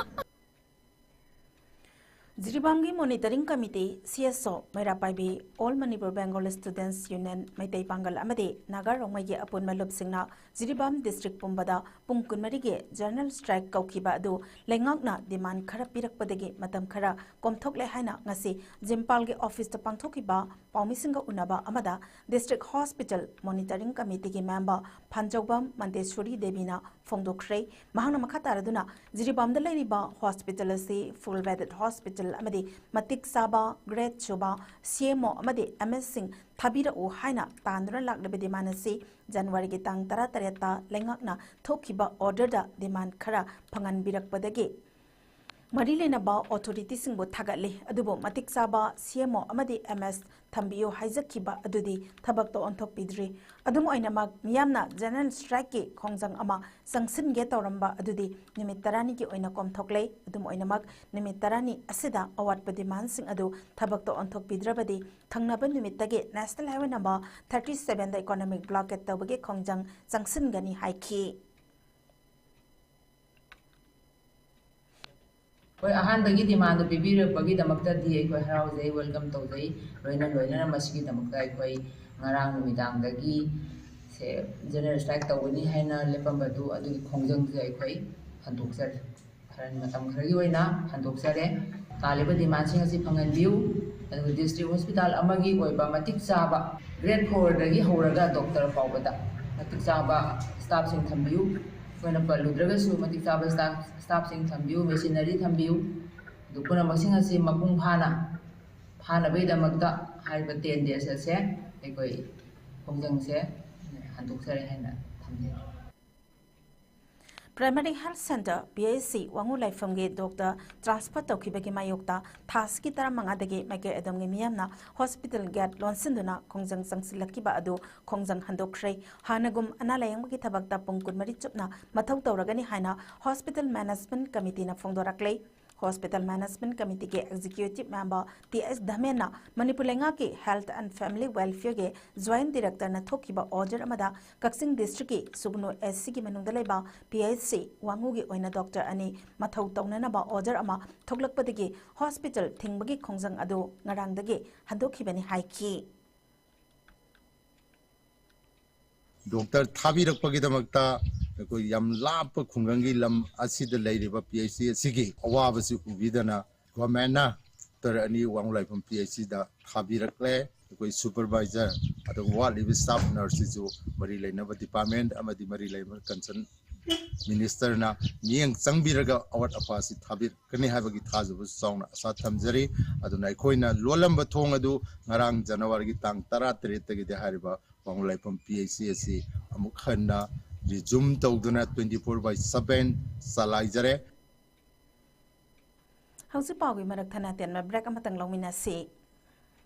ꯖꯤꯔꯤꯕꯥꯝꯒꯤ ꯃꯣꯅꯤꯇꯔꯤꯡ ꯀꯃꯤꯇꯤ, ꯁꯤ ꯑꯦꯁ ꯑꯣ, ꯃꯩꯔꯥ ꯄꯥꯏꯕꯤ, ꯑꯣꯜ ꯃꯅꯤꯄꯨꯔ ꯕꯦꯡꯒꯣꯂꯤ ꯁ꯭ꯇꯨꯗꯦꯟꯠꯁ ꯌꯨꯅꯤꯌꯟ, ꯃꯩꯇꯩ ꯄꯥꯡꯒꯜ ꯑꯃꯗꯤ ꯅꯥꯒꯥ ꯔꯣꯡꯃꯩꯒꯤ ꯑꯄꯨꯟꯕ ꯂꯨꯞꯁꯤꯡꯅ ꯖꯤꯔꯤꯕꯥꯝ ꯗꯤꯁꯇ꯭ꯔꯤꯛ ꯄꯨꯝꯕꯗ ꯄꯨꯡ ꯀꯨꯟꯃꯔꯤꯒꯤ ꯖꯦꯅꯔꯦꯜ ꯁ꯭ꯇ꯭ꯔꯥꯏꯛ ꯀꯧꯈꯤꯕ ꯑꯗꯨ ꯂꯩꯉꯥꯛꯅ ꯗꯤꯃꯥꯟ ꯈꯔ ꯄꯤꯔꯛꯄꯗꯒꯤ ꯃꯇꯝ ꯈꯔ ꯀꯣꯝꯊꯣꯛꯂꯦ ꯍꯥꯏꯅ ꯉꯁꯤ ꯖꯤꯝꯄꯥꯜꯒꯤ ꯑꯣꯐꯤꯁꯇ ꯄꯥꯡꯊꯣꯛꯈꯤꯕ ꯄꯥꯎꯃꯤꯁꯤꯡꯒ ꯎꯅꯕ ꯑꯃꯗ ꯗꯤꯁꯇ꯭ꯔꯤꯛ ꯍꯣꯁꯄꯤꯇꯥꯜ ꯃꯣꯅꯤꯇꯔꯤꯡ ꯀꯃꯤꯇꯤꯒꯤ ꯃꯦꯝꯕꯔ ꯐꯥꯟꯖꯧꯕꯝ ꯃꯟꯗꯦꯁꯣꯔꯤ ꯗꯦꯕꯤꯅ ꯐꯣꯡꯗꯣꯛꯈ꯭ꯔꯦ꯫ ꯃꯍꯥꯛꯅ ꯃꯈꯥ ꯇꯥꯔꯗꯨꯅ, ꯖꯤꯔꯤꯕꯥꯝꯗ ꯂꯩꯔꯤꯕ ꯍꯣꯁꯄꯤꯇꯥꯜ ꯑꯁꯤ ꯐꯨꯜ ꯕꯦꯗꯦꯗ ꯍꯣꯁꯄꯤꯇꯥꯜ ꯑꯃꯗꯤ ꯃꯇꯤꯛ ꯆꯥꯕ ꯒ꯭ꯔꯦꯗ ꯁꯨꯕ ꯁꯤ ꯑꯦꯝ ꯑꯣ ꯑꯃꯗꯤ ꯑꯦꯝ ꯑꯦꯁꯁꯤꯡ ꯊꯥꯕꯤꯔꯛꯎ ꯍꯥꯏꯅ ꯇꯥꯟꯗꯨꯅ ꯂꯥꯛꯂꯤꯕ ꯗꯤꯃꯥꯟ ꯑꯁꯤ ꯖꯅꯋꯥꯔꯤꯒꯤ ꯇꯥꯡ ꯇꯔꯥꯇꯔꯦꯠꯇ ꯂꯩꯉꯥꯛꯅ ꯊꯣꯛꯈꯤꯕ ꯑꯣꯔꯗꯔꯗ ꯗꯤꯃꯥꯟ ꯈꯔ ꯐꯪꯍꯟꯕꯤꯔꯛꯄꯗꯒꯤ ꯃꯔꯤ ꯂꯩꯅꯕ ꯑꯣꯊꯣꯔꯤꯇꯤꯁꯤꯡꯕꯨ ꯊꯥꯒꯠꯂꯤ, ꯑꯗꯨꯕꯨ ꯃꯇꯤꯛ ꯆꯥꯕ ꯁꯤ ꯑꯦꯝ ꯑꯣ ꯑꯃꯗꯤ ꯑꯦꯝ ꯑꯦꯁ ꯊꯝꯕꯤꯌꯨ ꯍꯥꯏꯖꯈꯤꯕ ꯑꯗꯨꯗꯤ ꯊꯕꯛꯇ ꯑꯣꯟꯊꯣꯛꯄꯤꯗ꯭ꯔꯤ꯫ ꯑꯗꯨꯝ ꯑꯣꯏꯅꯃꯛ, ꯃꯤꯌꯥꯝꯅ ꯖꯦꯅꯔꯦꯜ ꯁ꯭ꯇ꯭ꯔꯥꯏꯛꯀꯤ ꯈꯣꯡꯖꯪ ꯑꯃ ꯆꯪꯁꯤꯟꯒꯦ ꯇꯧꯔꯝꯕ ꯑꯗꯨꯗꯤ ꯅꯨꯃꯤꯠ ꯇꯔꯥꯅꯤꯒꯤ ꯑꯣꯏꯅ ꯀꯣꯝꯊꯣꯛꯂꯦ꯫ ꯑꯗꯨꯝ ꯑꯣꯏꯅꯃꯛ, ꯅꯨꯃꯤꯠ ꯇꯔꯥꯅꯤ ꯑꯁꯤꯗ ꯑꯋꯥꯠꯄ ꯗꯤꯃꯥꯟꯁꯤꯡ ꯑꯗꯨ ꯊꯕꯛꯇ ꯑꯣꯟꯊꯣꯛꯄꯤꯗ꯭ꯔꯕꯗꯤ ꯊꯪꯅꯕ ꯅꯨꯃꯤꯠꯇꯒꯤ ꯅꯦꯁꯅꯦꯜ ꯍꯥꯏꯋꯦ ꯅꯝꯕꯔ ꯊꯥꯔꯇꯤ ꯁꯚꯦꯟꯗ ꯏꯀꯣꯅꯣꯃꯤꯛ ꯕ꯭ꯂꯣꯀꯦꯠ ꯇꯧꯕꯒꯤ ꯈꯣꯡꯖꯪ ꯆꯪꯁꯤꯟꯒꯅꯤ ꯍꯥꯏꯈꯤ꯫ ꯍꯣꯏ, ꯑꯍꯥꯟꯕꯒꯤ ꯗꯤꯃꯥꯟꯗꯨ ꯄꯤꯕꯤꯔꯛꯄꯒꯤꯗꯃꯛꯇꯗꯤ ꯑꯩꯈꯣꯏ ꯍꯔꯥꯎꯖꯩ, ꯋꯦꯜꯀꯝ ꯇꯧꯖꯩ꯫ ꯂꯣꯏꯅ ꯂꯣꯏꯅꯅ ꯃꯁꯤꯒꯤꯗꯃꯛꯇ ꯑꯩꯈꯣꯏ ꯉꯔꯥꯡ ꯅꯨꯃꯤꯗꯥꯡꯗꯒꯤ ꯁꯦ ꯖꯦꯅꯔꯦꯜ ꯁ꯭ꯇ꯭ꯔꯥꯏꯛ ꯇꯧꯒꯅꯤ ꯍꯥꯏꯅ ꯂꯦꯞꯄꯝꯕꯗꯨ ꯑꯗꯨꯒꯤ ꯈꯣꯡꯖꯪꯁꯦ ꯑꯩꯈꯣꯏ ꯍꯟꯗꯣꯛꯆꯔꯦ꯫ ꯈꯔ ꯃꯇꯝ ꯈꯔꯒꯤ ꯑꯣꯏꯅ ꯍꯟꯗꯣꯛꯆꯔꯦ꯫ ꯇꯥꯜꯂꯤꯕ ꯗꯤꯃꯥꯟꯁꯤꯡ ꯑꯁꯤ ꯐꯪꯍꯟꯕꯤꯌꯨ꯫ ꯑꯗꯨꯒ ꯗꯤꯁꯇ꯭ꯔꯤꯛ ꯍꯣꯁꯄꯤꯇꯥꯜ ꯑꯃꯒꯤ ꯑꯣꯏꯕ ꯃꯇꯤꯛ ꯆꯥꯕ, ꯒ꯭ꯔꯦꯗ ꯐꯣꯔꯗꯒꯤ ꯍꯧꯔꯒ ꯗꯣꯛꯇꯔ ꯐꯥꯎꯕꯗ ꯃꯇꯤꯛ ꯆꯥꯕ ꯁ꯭ꯇꯥꯐꯁꯤꯡ ꯊꯝꯕꯤꯌꯨ꯫ ꯑꯩꯈꯣꯏꯅ ꯄꯜꯂꯨꯗ꯭ꯔꯒꯁꯨ ꯃꯇꯤꯛ ꯆꯥꯕ ꯁ꯭ꯇꯥꯐ, ꯁ꯭ꯇꯥꯐꯁꯤꯡ ꯊꯝꯕꯤꯌꯨ, ꯃꯦꯁꯤꯅꯔꯤ ꯊꯝꯕꯤꯌꯨ꯫ ꯑꯗꯨ ꯄꯨꯝꯅꯃꯛꯁꯤꯡ ꯑꯁꯤ ꯃꯄꯨꯡ ꯐꯥꯅ ꯐꯥꯅꯕꯒꯤꯗꯃꯛꯇ ꯍꯥꯏꯔꯤꯕ ꯇꯦꯟ ꯗꯦꯖ ꯑꯁꯦ ꯑꯩꯈꯣꯏ ꯈꯣꯡꯖꯪꯁꯦ ꯍꯟꯗꯣꯛꯆꯔꯦ ꯍꯥꯏꯅ ꯊꯝꯖꯔꯤ꯫ Primary health centre, P H C, Wangoo ꯂꯥꯏꯐꯝꯒꯤ doctor transfer ꯇꯧꯈꯤꯕꯒꯤ ꯃꯥꯌꯣꯛꯇ ꯊꯥꯁꯤꯒꯤ ꯇꯔꯥꯃꯉꯥꯗꯒꯤ ꯃꯥꯏꯀꯩ ꯑꯗꯣꯝꯒꯤ ꯃꯤꯌꯥꯝꯅ ꯍꯣꯁꯄꯤꯇꯥꯜ ꯒꯦꯠ ꯂꯣꯟꯁꯤꯟꯗꯨꯅ ꯈꯣꯡꯖꯪ ꯆꯪꯁꯤꯜꯂꯛꯈꯤꯕ ꯑꯗꯨ ꯈꯣꯡꯖꯪ ꯍꯟꯗꯣꯛꯈ꯭ꯔꯦ꯫ ꯍꯥꯟꯅꯒꯨꯝ ꯑꯅꯥ ꯂꯥꯌꯦꯡꯕꯒꯤ ꯊꯕꯛꯇ ꯄꯨꯡ ꯀꯨꯟꯃꯔꯤ ꯆꯨꯞꯅ ꯃꯊꯧ ꯇꯧꯔꯒꯅꯤ ꯍꯥꯏꯅ ꯍꯣꯁꯄꯤꯇꯥꯜ ꯃꯦꯅꯦꯖꯃꯦꯟꯠ ꯀꯃꯤꯇꯤꯅ ꯐꯣꯡꯗꯣꯔꯛꯂꯦ꯫ ꯍꯣꯁꯄꯤꯇꯥꯜ ꯃꯦꯅꯦꯖꯃꯦꯟꯠ ꯀꯃꯤꯇꯤꯒꯤ ꯑꯦꯛꯖꯤꯀ꯭ꯌꯨꯇꯤꯚ ꯃꯦꯝꯕꯔ ꯇꯤ ꯑꯩꯆ ꯙꯃꯦꯟꯅ ꯃꯅꯤꯄꯨꯔ ꯂꯩꯉꯥꯛꯀꯤ ꯍꯦꯜꯊ ꯑꯦꯟꯗ ꯐꯦꯃꯤꯂꯤ ꯋꯦꯜꯐꯤꯌꯔꯒꯤ ꯖꯣꯏꯟꯠ ꯗꯤꯔꯦꯛꯇꯔꯅ ꯊꯣꯛꯈꯤꯕ ꯑꯣꯔꯗꯔ ꯑꯃꯗ ꯀꯛꯆꯤꯡ ꯗꯤꯁꯇ꯭ꯔꯤꯛꯀꯤ ꯁꯨꯒꯅꯨ ꯑꯦꯁ ꯁꯤꯒꯤ ꯃꯅꯨꯡꯗ ꯂꯩꯕ ꯄꯤ ꯑꯩꯆ ꯁꯤ ꯋꯥꯉꯨꯒꯤ ꯑꯣꯏꯅ ꯗꯣꯛꯇꯔ ꯑꯅꯤ ꯃꯊꯧ ꯇꯧꯅꯅꯕ ꯑꯣꯔꯗꯔ ꯑꯃ ꯊꯣꯛꯂꯛꯄꯗꯒꯤ ꯍꯣꯁꯄꯤꯇꯥꯜ ꯊꯤꯡꯕꯒꯤ ꯈꯣꯡꯖꯪ ꯑꯗꯨ ꯉꯔꯥꯡꯗꯒꯤ ꯍꯟꯗꯣꯛꯈꯤꯕꯅꯤ ꯍꯥꯏꯈꯤ꯫ ꯗꯣꯛꯇꯔ ꯊꯥꯕꯤꯔꯛꯄꯒꯤꯗꯃꯛꯇ ꯑꯩꯈꯣꯏ ꯌꯥꯝ ꯂꯥꯞꯄ ꯈꯨꯡꯒꯪꯒꯤ ꯂꯝ ꯑꯁꯤꯗ ꯂꯩꯔꯤꯕ ꯄꯤ ꯑꯩꯆ ꯁꯤ ꯑꯁꯤꯒꯤ ꯑꯋꯥꯕꯁꯤ ꯎꯕꯤꯗꯅ ꯒꯣꯔꯃꯦꯟꯅ ꯗꯣꯛꯇꯔ ꯑꯅꯤ ꯋꯥꯡꯂꯥꯏꯐꯝ ꯄꯤ ꯑꯩꯆ ꯁꯤꯗ ꯊꯥꯕꯤꯔꯛꯂꯦ꯫ ꯑꯩꯈꯣꯏ ꯁꯨꯄꯔꯚꯥꯏꯖꯔ, ꯑꯗꯨꯒ ꯋꯥꯠꯂꯤꯕ ꯁ꯭ꯇꯥꯐ ꯅꯔꯁꯁꯤꯁꯨ ꯃꯔꯤ ꯂꯩꯅꯕ ꯗꯤꯄꯥꯔꯠꯃꯦꯟꯠ ꯑꯃꯗꯤ ꯃꯔꯤ ꯂꯩꯅꯕ ꯀꯟꯁꯔꯟ ꯃꯤꯅꯤꯁꯇꯔꯅ ꯃꯤꯠꯌꯦꯡ ꯆꯪꯕꯤꯔꯒ ꯑꯋꯥꯠ ꯑꯄꯥꯁꯤ ꯊꯥꯕꯤꯔꯛꯀꯅꯤ ꯍꯥꯏꯕꯒꯤ ꯊꯥꯖꯕꯁꯨ ꯆꯥꯎꯅ ꯑꯥꯁꯥ ꯊꯝꯖꯔꯤ꯫ ꯑꯗꯨꯅ ꯑꯩꯈꯣꯏꯅ ꯂꯣꯜꯂꯝꯕ ꯊꯣꯡ ꯑꯗꯨ ꯉꯔꯥꯡ ꯖꯅꯋꯥꯔꯤꯒꯤ ꯇꯥꯡ ꯇꯔꯥꯇꯔꯦꯠꯇꯒꯤꯗꯤ ꯍꯥꯏꯔꯤꯕ ꯋꯥꯡꯂꯥꯏꯐꯝ ꯄꯤ ꯑꯩꯆ ꯁꯤ ꯑꯁꯤ ꯑꯃꯨꯛ ꯍꯟꯅ ꯔꯤꯖꯨꯝ ꯇꯧꯗꯨꯅ twenty four by seven ꯆꯂꯥꯏꯖꯔꯦ꯫ ꯍꯧꯖꯤꯛ ꯄꯥꯎꯒꯤ ꯃꯔꯛ ꯊꯠꯅ ꯇꯦꯟꯕ break ꯑꯃꯇꯪ ꯂꯧꯃꯤꯟꯅꯁꯤ꯫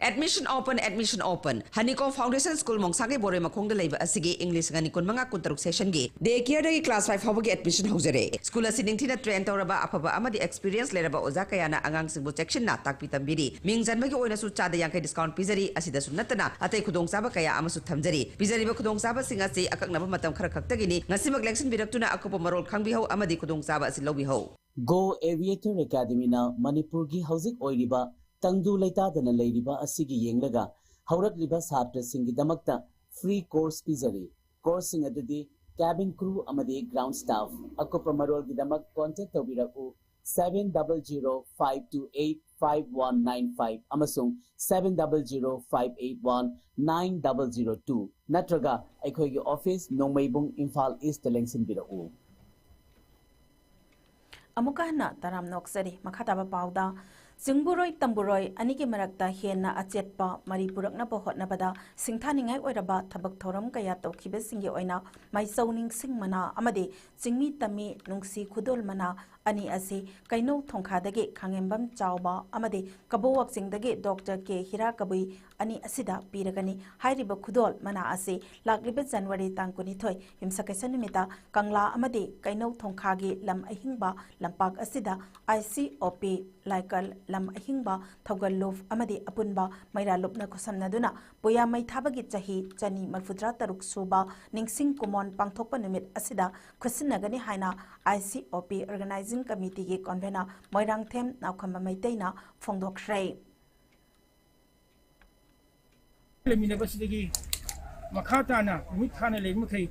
Admission open, admission open. Honeycomb Foundation School ꯃꯣꯡꯁꯥꯡꯒꯩ ꯕꯣꯔꯣꯏ ꯃꯈꯣꯡꯗ ꯂꯩꯕ ꯑꯁꯤꯒꯤ ꯏꯪ ꯂꯤꯁꯤꯡ ꯑꯅꯤ ꯀꯨꯟꯃꯉꯥ ꯀꯨꯟꯇꯔꯨꯛ session ꯒꯤ day care ꯗꯒꯤ class five ꯐꯥꯎꯕꯒꯤ admission ꯍꯧꯖꯔꯦ꯫ School ꯑꯁꯤ ꯅꯤꯡꯊꯤꯅ train ꯇꯧꯔꯕ, ꯑꯐꯕ ꯑꯃꯗꯤ experience ꯂꯩꯔꯕ ꯑꯣꯖꯥ ꯀꯌꯥꯅ ꯑꯉꯥꯡꯁꯤꯡꯕꯨ ꯆꯦꯛꯁꯤꯟꯅ ꯇꯥꯛꯄꯤ ꯇꯝꯕꯤꯔꯤ꯫ ꯃꯤꯡ ꯆꯟꯕꯒꯤ ꯑꯣꯏꯅꯁꯨ ꯆꯥꯗ ꯌꯥꯡꯈꯩ discount ꯄꯤꯖꯔꯤ꯫ ꯑꯁꯤꯗꯁꯨ ꯅꯠꯇꯅ ꯑꯇꯩ ꯈꯨꯗꯣꯡꯆꯥꯕ ꯀꯌꯥ ꯑꯃꯁꯨ ꯊꯝꯖꯔꯤ꯫ ꯄꯤꯖꯔꯤꯕ ꯈꯨꯗꯣꯡꯆꯥꯕꯁꯤꯡ ꯑꯁꯤ ꯑꯀꯛꯅꯕ ꯃꯇꯝ ꯈꯔ ꯈꯛꯇꯒꯤꯅꯤ꯫ ꯉꯁꯤꯃꯛ ꯂꯦꯡꯁꯤꯟꯕꯤꯔꯛꯇꯨꯅ ꯑꯀꯨꯞꯄ ꯃꯔꯣꯜ ꯈꯪꯕꯤꯍꯧ ꯑꯃꯗꯤ ꯈꯨꯗꯣꯡꯆꯥꯕ ꯑꯁꯤ ꯂꯧꯕꯤꯍꯧ꯫ Go Aviator Academyꯅ ꯃꯅꯤꯄꯨꯔꯒꯤ ꯍꯧꯖꯤꯛ ꯑꯣꯏꯔꯤꯕ ꯇꯪꯗꯨ ꯂꯩꯇꯥꯗꯅ ꯂꯩꯔꯤꯕ ꯑꯁꯤꯒꯤ ꯌꯦꯡꯂꯒ ꯍꯧꯔꯛꯂꯤꯕ ꯁꯥꯇ꯭ꯔꯁꯤꯡꯒꯤꯗꯃꯛꯇ free course ꯄꯤꯖꯔꯤ꯫ Courseꯁꯤꯡ ꯑꯗꯨꯗꯤ cabin crew ꯑꯃꯗꯤ ground staff꯫ ꯑꯀꯨꯞꯄ ꯃꯔꯣꯜꯒꯤꯗꯃꯛ contact ꯇꯧꯕꯤꯔꯛꯎ seven double zero five two eight five one nine five ꯑꯃꯁꯨꯡ seven double zero five eight one nine double zero two ꯅꯠꯇ꯭ꯔꯒ ꯑꯩꯈꯣꯏꯒꯤ office ꯅꯣꯡꯃꯩꯕꯨꯡ ꯏꯝꯐꯥꯜ Eastꯇ ꯂꯦꯡꯁꯤꯟꯕꯤꯔꯛꯎ꯫ ꯑꯃꯨꯛꯀ ꯍꯟꯅ ꯇꯔꯥꯝꯅ ꯑꯣꯛꯆꯔꯤ꯫ ꯃꯈꯥ ꯇꯥꯕ ꯄꯥꯎꯗ, ꯆꯤꯡꯕꯨꯔꯣꯏ ꯇꯝꯕꯨꯔꯣꯏ ꯑꯅꯤꯒꯤ ꯃꯔꯛꯇ ꯍꯦꯟꯅ ꯑꯆꯦꯠꯄ ꯃꯔꯤ ꯄꯨꯔꯛꯅꯕ ꯍꯣꯠꯅꯕꯗ ꯁꯤꯡꯊꯥꯅꯤꯡꯉꯥꯏ ꯑꯣꯏꯔꯕ ꯊꯕꯛ ꯊꯧꯔꯝ ꯀꯌꯥ ꯇꯧꯈꯤꯕꯁꯤꯡꯒꯤ ꯑꯣꯏꯅ ꯃꯥꯏꯆꯧ ꯅꯤꯡꯁꯤꯡ ꯃꯅꯥ ꯑꯃꯗꯤ ꯆꯤꯡꯃꯤ ꯇꯝꯃꯤ ꯅꯨꯡꯁꯤ ꯈꯨꯗꯣꯜ ꯃꯅꯥ ꯑꯅꯤ ꯑꯁꯤ ꯀꯩꯅꯧ ꯊꯣꯡꯈꯥꯗꯒꯤ ꯈꯥꯉꯦꯝꯕꯝ ꯆꯥꯎꯕ ꯑꯃꯗꯤ ꯀꯕꯣ ꯋꯥꯛꯆꯤꯡꯗꯒꯤ ꯗꯣꯛꯇꯔ ꯀꯦ ꯍꯤꯔꯥꯀꯕꯨꯏ ꯑꯅꯤ ꯑꯁꯤꯗ ꯄꯤꯔꯒꯅꯤ꯫ ꯍꯥꯏꯔꯤꯕ ꯈꯨꯗꯣꯜ ꯃꯅꯥ ꯑꯁꯤ ꯂꯥꯛꯂꯤꯕ ꯖꯅꯋꯥꯔꯤ ꯇꯥꯡ ꯀꯨꯟꯅꯤꯊꯣꯏ, ꯌꯨꯝꯁꯀꯩꯁ ꯅꯨꯃꯤꯠꯇ ꯀꯪꯂꯥ ꯑꯃꯗꯤ ꯀꯩꯅꯧ ꯊꯣꯡꯈꯥꯒꯤ ꯂꯝ ꯑꯍꯤꯡꯕ ꯂꯝꯄꯥꯛ ꯑꯁꯤꯗ I C O P ꯂꯥꯏꯀꯜ ꯂꯝ ꯑꯍꯤꯡꯕ ꯊꯧꯒꯜ ꯂꯨꯞ ꯑꯃꯗꯤ ꯑꯄꯨꯟꯕ ꯃꯩꯔꯥ ꯂꯨꯞꯅ ꯈꯨꯠꯁꯝꯅꯗꯨꯅ ꯄꯨꯌꯥ ꯃꯩ ꯊꯥꯕꯒꯤ ꯆꯍꯤ ꯆꯅꯤ ꯃꯔꯤꯐꯨꯇꯔꯥ ꯇꯔꯨꯛ ꯁꯨꯕ ꯅꯤꯡꯁꯤꯡ ꯀꯨꯃꯣꯟ ꯄꯥꯡꯊꯣꯛꯄ ꯅꯨꯃꯤꯠ ꯑꯁꯤꯗ ꯈꯨꯠꯁꯤꯟꯅꯒꯅꯤ ꯍꯥꯏꯅ I C O P Organizing Committeeꯒꯤ convener Moirangthem ꯅꯥꯎꯈꯝꯕ ꯃꯩꯇꯩꯅ ꯐꯣꯡꯗꯣꯛꯈ꯭ꯔꯦ꯫ ꯂꯩꯃꯤꯟꯅꯕꯁꯤꯗꯒꯤ ꯃꯈꯥ ꯇꯥꯅ ꯅꯨꯃꯤꯠ ꯊꯥꯅ ꯂꯩꯕ ꯃꯈꯩ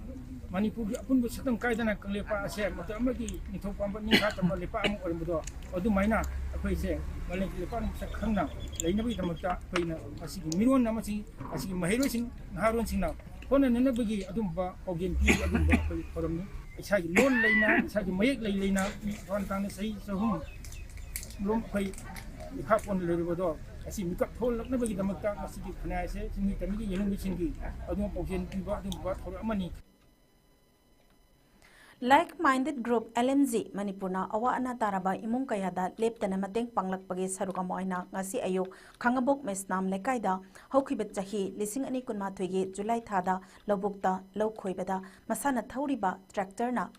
ꯃꯅꯤꯄꯨꯔꯒꯤ ꯑꯄꯨꯟꯕ ꯁꯛꯇꯝ ꯀꯥꯏꯗꯅ ꯀꯪꯂꯩꯄꯥꯛ ꯑꯁꯦ ꯃꯇꯝ ꯑꯃꯒꯤ ꯅꯤꯡꯊꯧ ꯄꯥꯟꯕ ꯅꯤꯡꯈꯥ ꯇꯝꯕ ꯂꯩꯄꯥꯛ ꯑꯃ ꯑꯣꯏꯔꯝꯕꯗꯣ ꯑꯗꯨꯃꯥꯏꯅ ꯑꯩꯈꯣꯏꯁꯦ ꯃꯥꯂꯦꯝꯒꯤ ꯂꯩꯄꯥꯛ ꯃꯁꯛ ꯈꯪꯅ ꯂꯩꯅꯕꯒꯤꯗꯃꯛꯇ ꯑꯩꯈꯣꯏꯅ ꯃꯁꯤꯒꯤ ꯃꯤꯔꯣꯟ ꯑꯃꯁꯤ ꯃꯁꯤꯒꯤ ꯃꯍꯩꯔꯣꯏꯁꯤꯡ ꯅꯍꯥꯔꯣꯟꯁꯤꯡꯅ ꯍꯣꯠꯅꯅꯅꯕꯒꯤ ꯑꯗꯨꯝꯕ ꯄꯥꯎꯖꯦꯜ ꯄꯤꯕ ꯑꯗꯨꯝꯕ ꯑꯩꯈꯣꯏ ꯊꯧꯔꯝꯅꯤ꯫ ꯏꯁꯥꯒꯤ ꯂꯣꯟ ꯂꯩꯅ, ꯏꯁꯥꯒꯤ ꯃꯌꯦꯛ ꯂꯩ ꯂꯩꯅ ꯃꯤ ꯊꯋꯥꯟ ꯊꯥꯡꯅ ꯆꯍꯤ ꯆꯍꯨꯝ ꯂꯣꯝ ꯑꯩꯈꯣꯏ ꯃꯤꯈꯥ ꯄꯣꯟꯅ ꯂꯩꯔꯨꯕꯗꯣ ꯑꯁꯤ ꯃꯤꯀꯞ ꯊꯣꯛꯍꯜꯂꯛꯅꯕꯒꯤꯗꯃꯛꯇ ꯃꯁꯤꯒꯤ ꯈꯨꯟꯅꯥꯏ ꯑꯁꯦ ꯆꯤꯡꯃꯤ ꯇꯝꯃꯤꯒꯤ ꯌꯦꯜꯍꯧꯃꯤꯁꯤꯡꯒꯤ ꯑꯗꯨꯝꯕ ꯄꯥꯎꯖꯦꯜ ꯄꯤꯕ ꯑꯗꯨꯒꯨꯝꯕ ꯊꯧꯔꯝ ꯑꯃꯅꯤ꯫ Like Minded Group, L M G, ꯃꯅꯤꯄꯨꯔꯅ ꯑꯋꯥ ꯑꯅꯥ ꯇꯥꯔꯕ ꯏꯃꯨꯡ ꯀꯌꯥꯗ ꯂꯦꯞꯇꯅ ꯃꯇꯦꯡ ꯄꯥꯡꯂꯛꯄꯒꯤ ꯁꯔꯨꯛ ꯑꯃ ꯑꯣꯏꯅ ꯉꯁꯤ ꯑꯌꯨꯛ ꯈꯥꯡꯉꯕꯣꯛ ꯃꯩꯁꯅꯥꯝ ꯂꯩꯀꯥꯏꯗ ꯍꯧꯈꯤꯕ ꯆꯍꯤ ꯂꯤꯁꯤꯡ ꯑꯅꯤ ꯀꯨꯟꯃꯥꯊꯣꯏꯒꯤ ꯖꯨꯂꯥꯏ ꯊꯥꯗ ꯂꯧꯕꯨꯛꯇ ꯂꯧ ꯈꯣꯏꯕꯗ ꯃꯁꯥꯅ ꯊꯧꯔꯤꯕ ꯇ꯭ꯔꯦꯛꯇꯔꯅ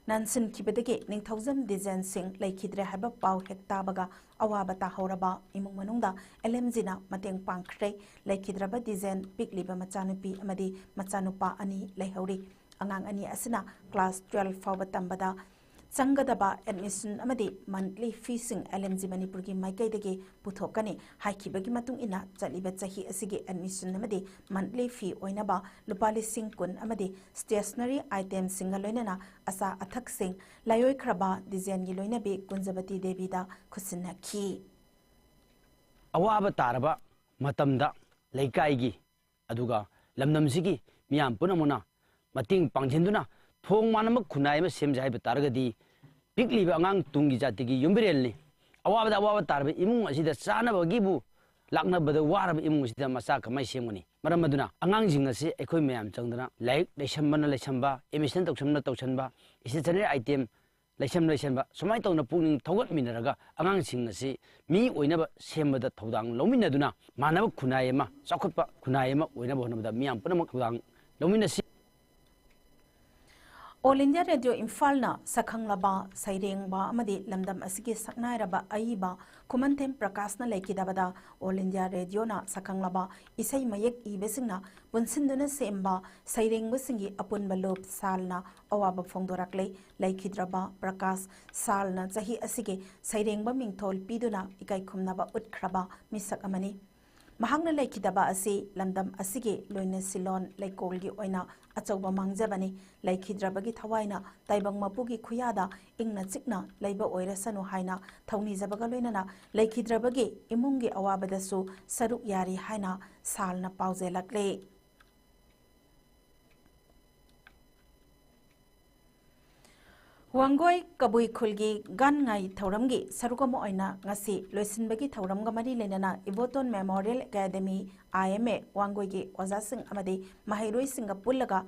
ꯅꯥꯟꯁꯤꯟꯈꯤꯕꯗꯒꯤ ꯅꯤꯡꯊꯧꯖꯝ ꯗꯤꯖꯦꯟ ꯁꯤꯡ ꯂꯩꯈꯤꯗ꯭ꯔꯦ ꯍꯥꯏꯕ ꯄꯥꯎ ꯍꯦꯛ ꯇꯥꯕꯒ ꯑꯋꯥꯕ ꯇꯥꯍꯧꯔꯕ ꯏꯃꯨꯡ ꯃꯅꯨꯡꯗ L M Gꯅ ꯃꯇꯦꯡ ꯄꯥꯡꯈ꯭ꯔꯦ꯫ ꯂꯩꯈꯤꯗ꯭ꯔꯕ ꯗꯤꯖꯦꯟ ꯄꯤꯛꯂꯤꯕ ꯃꯆꯥꯅꯨꯄꯤ ꯑꯃꯗꯤ ꯃꯆꯥꯅꯨꯄꯥ ꯑꯅꯤ ꯂꯩꯍꯧꯔꯤ꯫ ꯑꯉꯥꯡ ꯑꯅꯤ ꯑꯁꯤꯅ class twelve ꯐꯥꯎꯕ ꯇꯝꯕꯗ ꯆꯪꯒꯗꯕ admission ꯑꯃꯗꯤ monthly feeꯁꯤꯡ L M G ꯃꯅꯤꯄꯨꯔꯒꯤ ꯃꯥꯏꯀꯩꯗꯒꯤ ꯄꯨꯊꯣꯛꯀꯅꯤ ꯍꯥꯏꯈꯤꯕꯒꯤ ꯃꯇꯨꯡ ꯏꯟꯅ ꯆꯠꯂꯤꯕ ꯆꯍꯤ ꯑꯁꯤꯒꯤ admission ꯑꯃꯗꯤ monthly fee ꯑꯣꯏꯅꯕ ꯂꯨꯄꯥ ꯂꯤꯁꯤꯡ ꯀꯨꯟ ꯑꯃꯗꯤ stationery itemꯁꯤꯡꯒ ꯂꯣꯏꯅꯅ ꯑꯆꯥ ꯑꯊꯛꯁꯤꯡ ꯂꯥꯏꯑꯣꯏꯈ꯭ꯔꯕ ꯗꯤꯖꯦꯟꯒꯤ ꯂꯣꯏꯅꯕꯤ ꯀꯨꯟꯖꯕꯇꯤ ꯗꯦꯕꯤꯗ ꯈꯨꯠꯁꯤꯟꯅꯈꯤ꯫ ꯑꯋꯥꯕ ꯇꯥꯔꯕ ꯃꯇꯝꯗ ꯂꯩꯀꯥꯏꯒꯤ ꯑꯗꯨꯒ ꯂꯝꯗꯝꯁꯤꯒꯤ ꯃꯤꯌꯥꯝ ꯄꯨꯝꯅꯃꯛꯅ ꯃꯇꯦꯡ ꯄꯥꯡꯁꯤꯟꯗꯨꯅ ꯊꯣꯡ ꯃꯥꯟꯅꯕ ꯈꯨꯟꯅꯥꯏ ꯑꯃ ꯁꯦꯝꯖꯩ ꯍꯥꯏꯕ ꯇꯥꯔꯒꯗꯤ ꯄꯤꯛꯂꯤꯕ ꯑꯉꯥꯡ ꯇꯨꯡꯒꯤ ꯖꯥꯇꯤꯒꯤ ꯌꯨꯝꯕꯤꯔꯦꯜꯅꯤ꯫ ꯑꯋꯥꯕꯗ ꯑꯋꯥꯕ ꯇꯥꯔꯕ ꯏꯃꯨꯡ ꯑꯁꯤꯗ ꯆꯥꯅꯕꯒꯤꯕꯨ ꯂꯥꯛꯅꯕꯗ ꯋꯥꯔꯕ ꯏꯃꯨꯡ ꯑꯁꯤꯗ ꯃꯆꯥ ꯀꯃꯥꯏꯅ ꯁꯦꯝꯒꯅꯤ? ꯃꯔꯝ ꯑꯗꯨꯅ ꯑꯉꯥꯡꯁꯤꯡ ꯑꯁꯤ ꯑꯩꯈꯣꯏ ꯃꯌꯥꯝ ꯆꯪꯗꯅ ꯂꯥꯏꯔꯤꯛ ꯂꯩꯁꯟꯕꯅ ꯂꯩꯁꯟꯕ, admission ꯇꯧꯁꯟꯕꯅ ꯇꯧꯁꯟꯕ, stationery item ꯂꯩꯁꯟ ꯂꯩꯁꯟꯕ ꯁꯨꯃꯥꯏꯅ ꯇꯧꯅ ꯄꯨꯛꯅꯤꯡ ꯊꯧꯒꯠꯃꯤꯟꯅꯔꯒ ꯑꯉꯥꯡꯁꯤꯡ ꯑꯁꯤ ꯃꯤ ꯑꯣꯏꯅꯕ ꯁꯦꯝꯕꯗ ꯊꯧꯗꯥꯡ ꯂꯧꯃꯤꯟꯅꯗꯨꯅ ꯃꯥꯟꯅꯕ ꯈꯨꯟꯅꯥꯏ ꯑꯃ, ꯆꯥꯎꯈꯠꯄ ꯈꯨꯟꯅꯥꯏ ꯑꯃ ꯑꯣꯏꯅꯕ ꯍꯣꯠꯅꯕꯗ ꯃꯤꯌꯥꯝ ꯄꯨꯝꯅꯃꯛ ꯊꯧꯗꯥꯡ ꯂꯧꯃꯤꯟꯅꯁꯤ꯫ All India Radio ꯏꯝꯐꯥꯜꯅ ꯁꯛꯈꯪꯂꯕ ꯁꯩꯔꯦꯡꯕ ꯑꯃꯗꯤ ꯂꯝꯗꯝ ꯑꯁꯤꯒꯤ ꯁꯛꯅꯥꯏꯔꯕ ꯑꯏꯕ ꯈꯨꯃꯟꯊꯦꯝ ꯄ꯭ꯔꯀꯥꯁꯅ ꯂꯩꯈꯤꯗꯕꯗ All India Radioꯅ ꯁꯛꯈꯪꯂꯕ ꯏꯁꯩ ꯃꯌꯦꯛ ꯏꯕꯁꯤꯡꯅ ꯄꯨꯟꯁꯤꯟꯗꯨꯅ ꯁꯦꯝꯕ ꯁꯩꯔꯦꯡꯕꯁꯤꯡꯒꯤ ꯑꯄꯨꯟꯕ ꯂꯨꯞ ꯁꯥꯜꯅ ꯑꯋꯥꯕ ꯐꯣꯡꯗꯣꯔꯛꯂꯦ꯫ ꯂꯩꯈꯤꯗ꯭ꯔꯕ ꯄ꯭ꯔꯀꯥꯁ ꯁꯥꯜꯅ ꯆꯍꯤ ꯑꯁꯤꯒꯤ ꯁꯩꯔꯦꯡꯕ ꯃꯤꯡꯊꯣꯜ ꯄꯤꯗꯨꯅ ꯏꯀꯥꯏ ꯈꯨꯝꯅꯕ ꯎꯠꯈ꯭ꯔꯕ ꯃꯤꯁꯛ ꯑꯃꯅꯤ꯫ ꯃꯍꯥꯛꯅ ꯂꯩꯈꯤꯗꯕ ꯑꯁꯤ ꯂꯝꯗꯝ ꯑꯁꯤꯒꯤ ꯂꯣꯏꯅꯁꯤꯂꯣꯟ ꯂꯩꯀꯣꯜꯒꯤ ꯑꯣꯏꯅ ꯑꯆꯧꯕ ꯃꯥꯡꯖꯕꯅꯤ꯫ ꯂꯩꯈꯤꯗ꯭ꯔꯕꯒꯤ ꯊꯋꯥꯏꯅ ꯇꯥꯏꯕꯪ ꯃꯄꯨꯒꯤ ꯈꯨꯌꯥꯗ ꯏꯪꯅ ꯆꯤꯛꯅ ꯂꯩꯕ ꯑꯣꯏꯔꯁꯅꯨ ꯍꯥꯏꯅ ꯊꯧꯅꯤꯖꯕꯒ ꯂꯣꯏꯅꯅ ꯂꯩꯈꯤꯗ꯭ꯔꯕꯒꯤ ꯏꯃꯨꯡꯒꯤ ꯑꯋꯥꯕꯗꯁꯨ ꯁꯔꯨꯛ ꯌꯥꯔꯤ ꯍꯥꯏꯅ ꯁꯥꯜꯅ ꯄꯥꯎꯖꯦꯜꯂꯛꯂꯤ꯫ ꯋꯥꯡꯒꯣꯏ ꯀꯕꯨꯏ ꯈꯨꯜꯒꯤ ꯒꯥꯟꯉꯥꯏ ꯊꯧꯔꯝꯒꯤ ꯁꯔꯨꯛ ꯑꯃ ꯑꯣꯏꯅ ꯉꯁꯤ ꯂꯣꯏꯁꯤꯟꯕꯒꯤ ꯊꯧꯔꯝꯒ ꯃꯔꯤ ꯂꯩꯅꯅ Iboton Memorial Academy, I M A, ꯋꯥꯡꯒꯣꯏꯒꯤ ꯑꯣꯖꯥꯁꯤꯡ ꯑꯃꯗꯤ ꯃꯍꯩꯔꯣꯏꯁꯤꯡꯒ ꯄꯨꯜꯂꯒ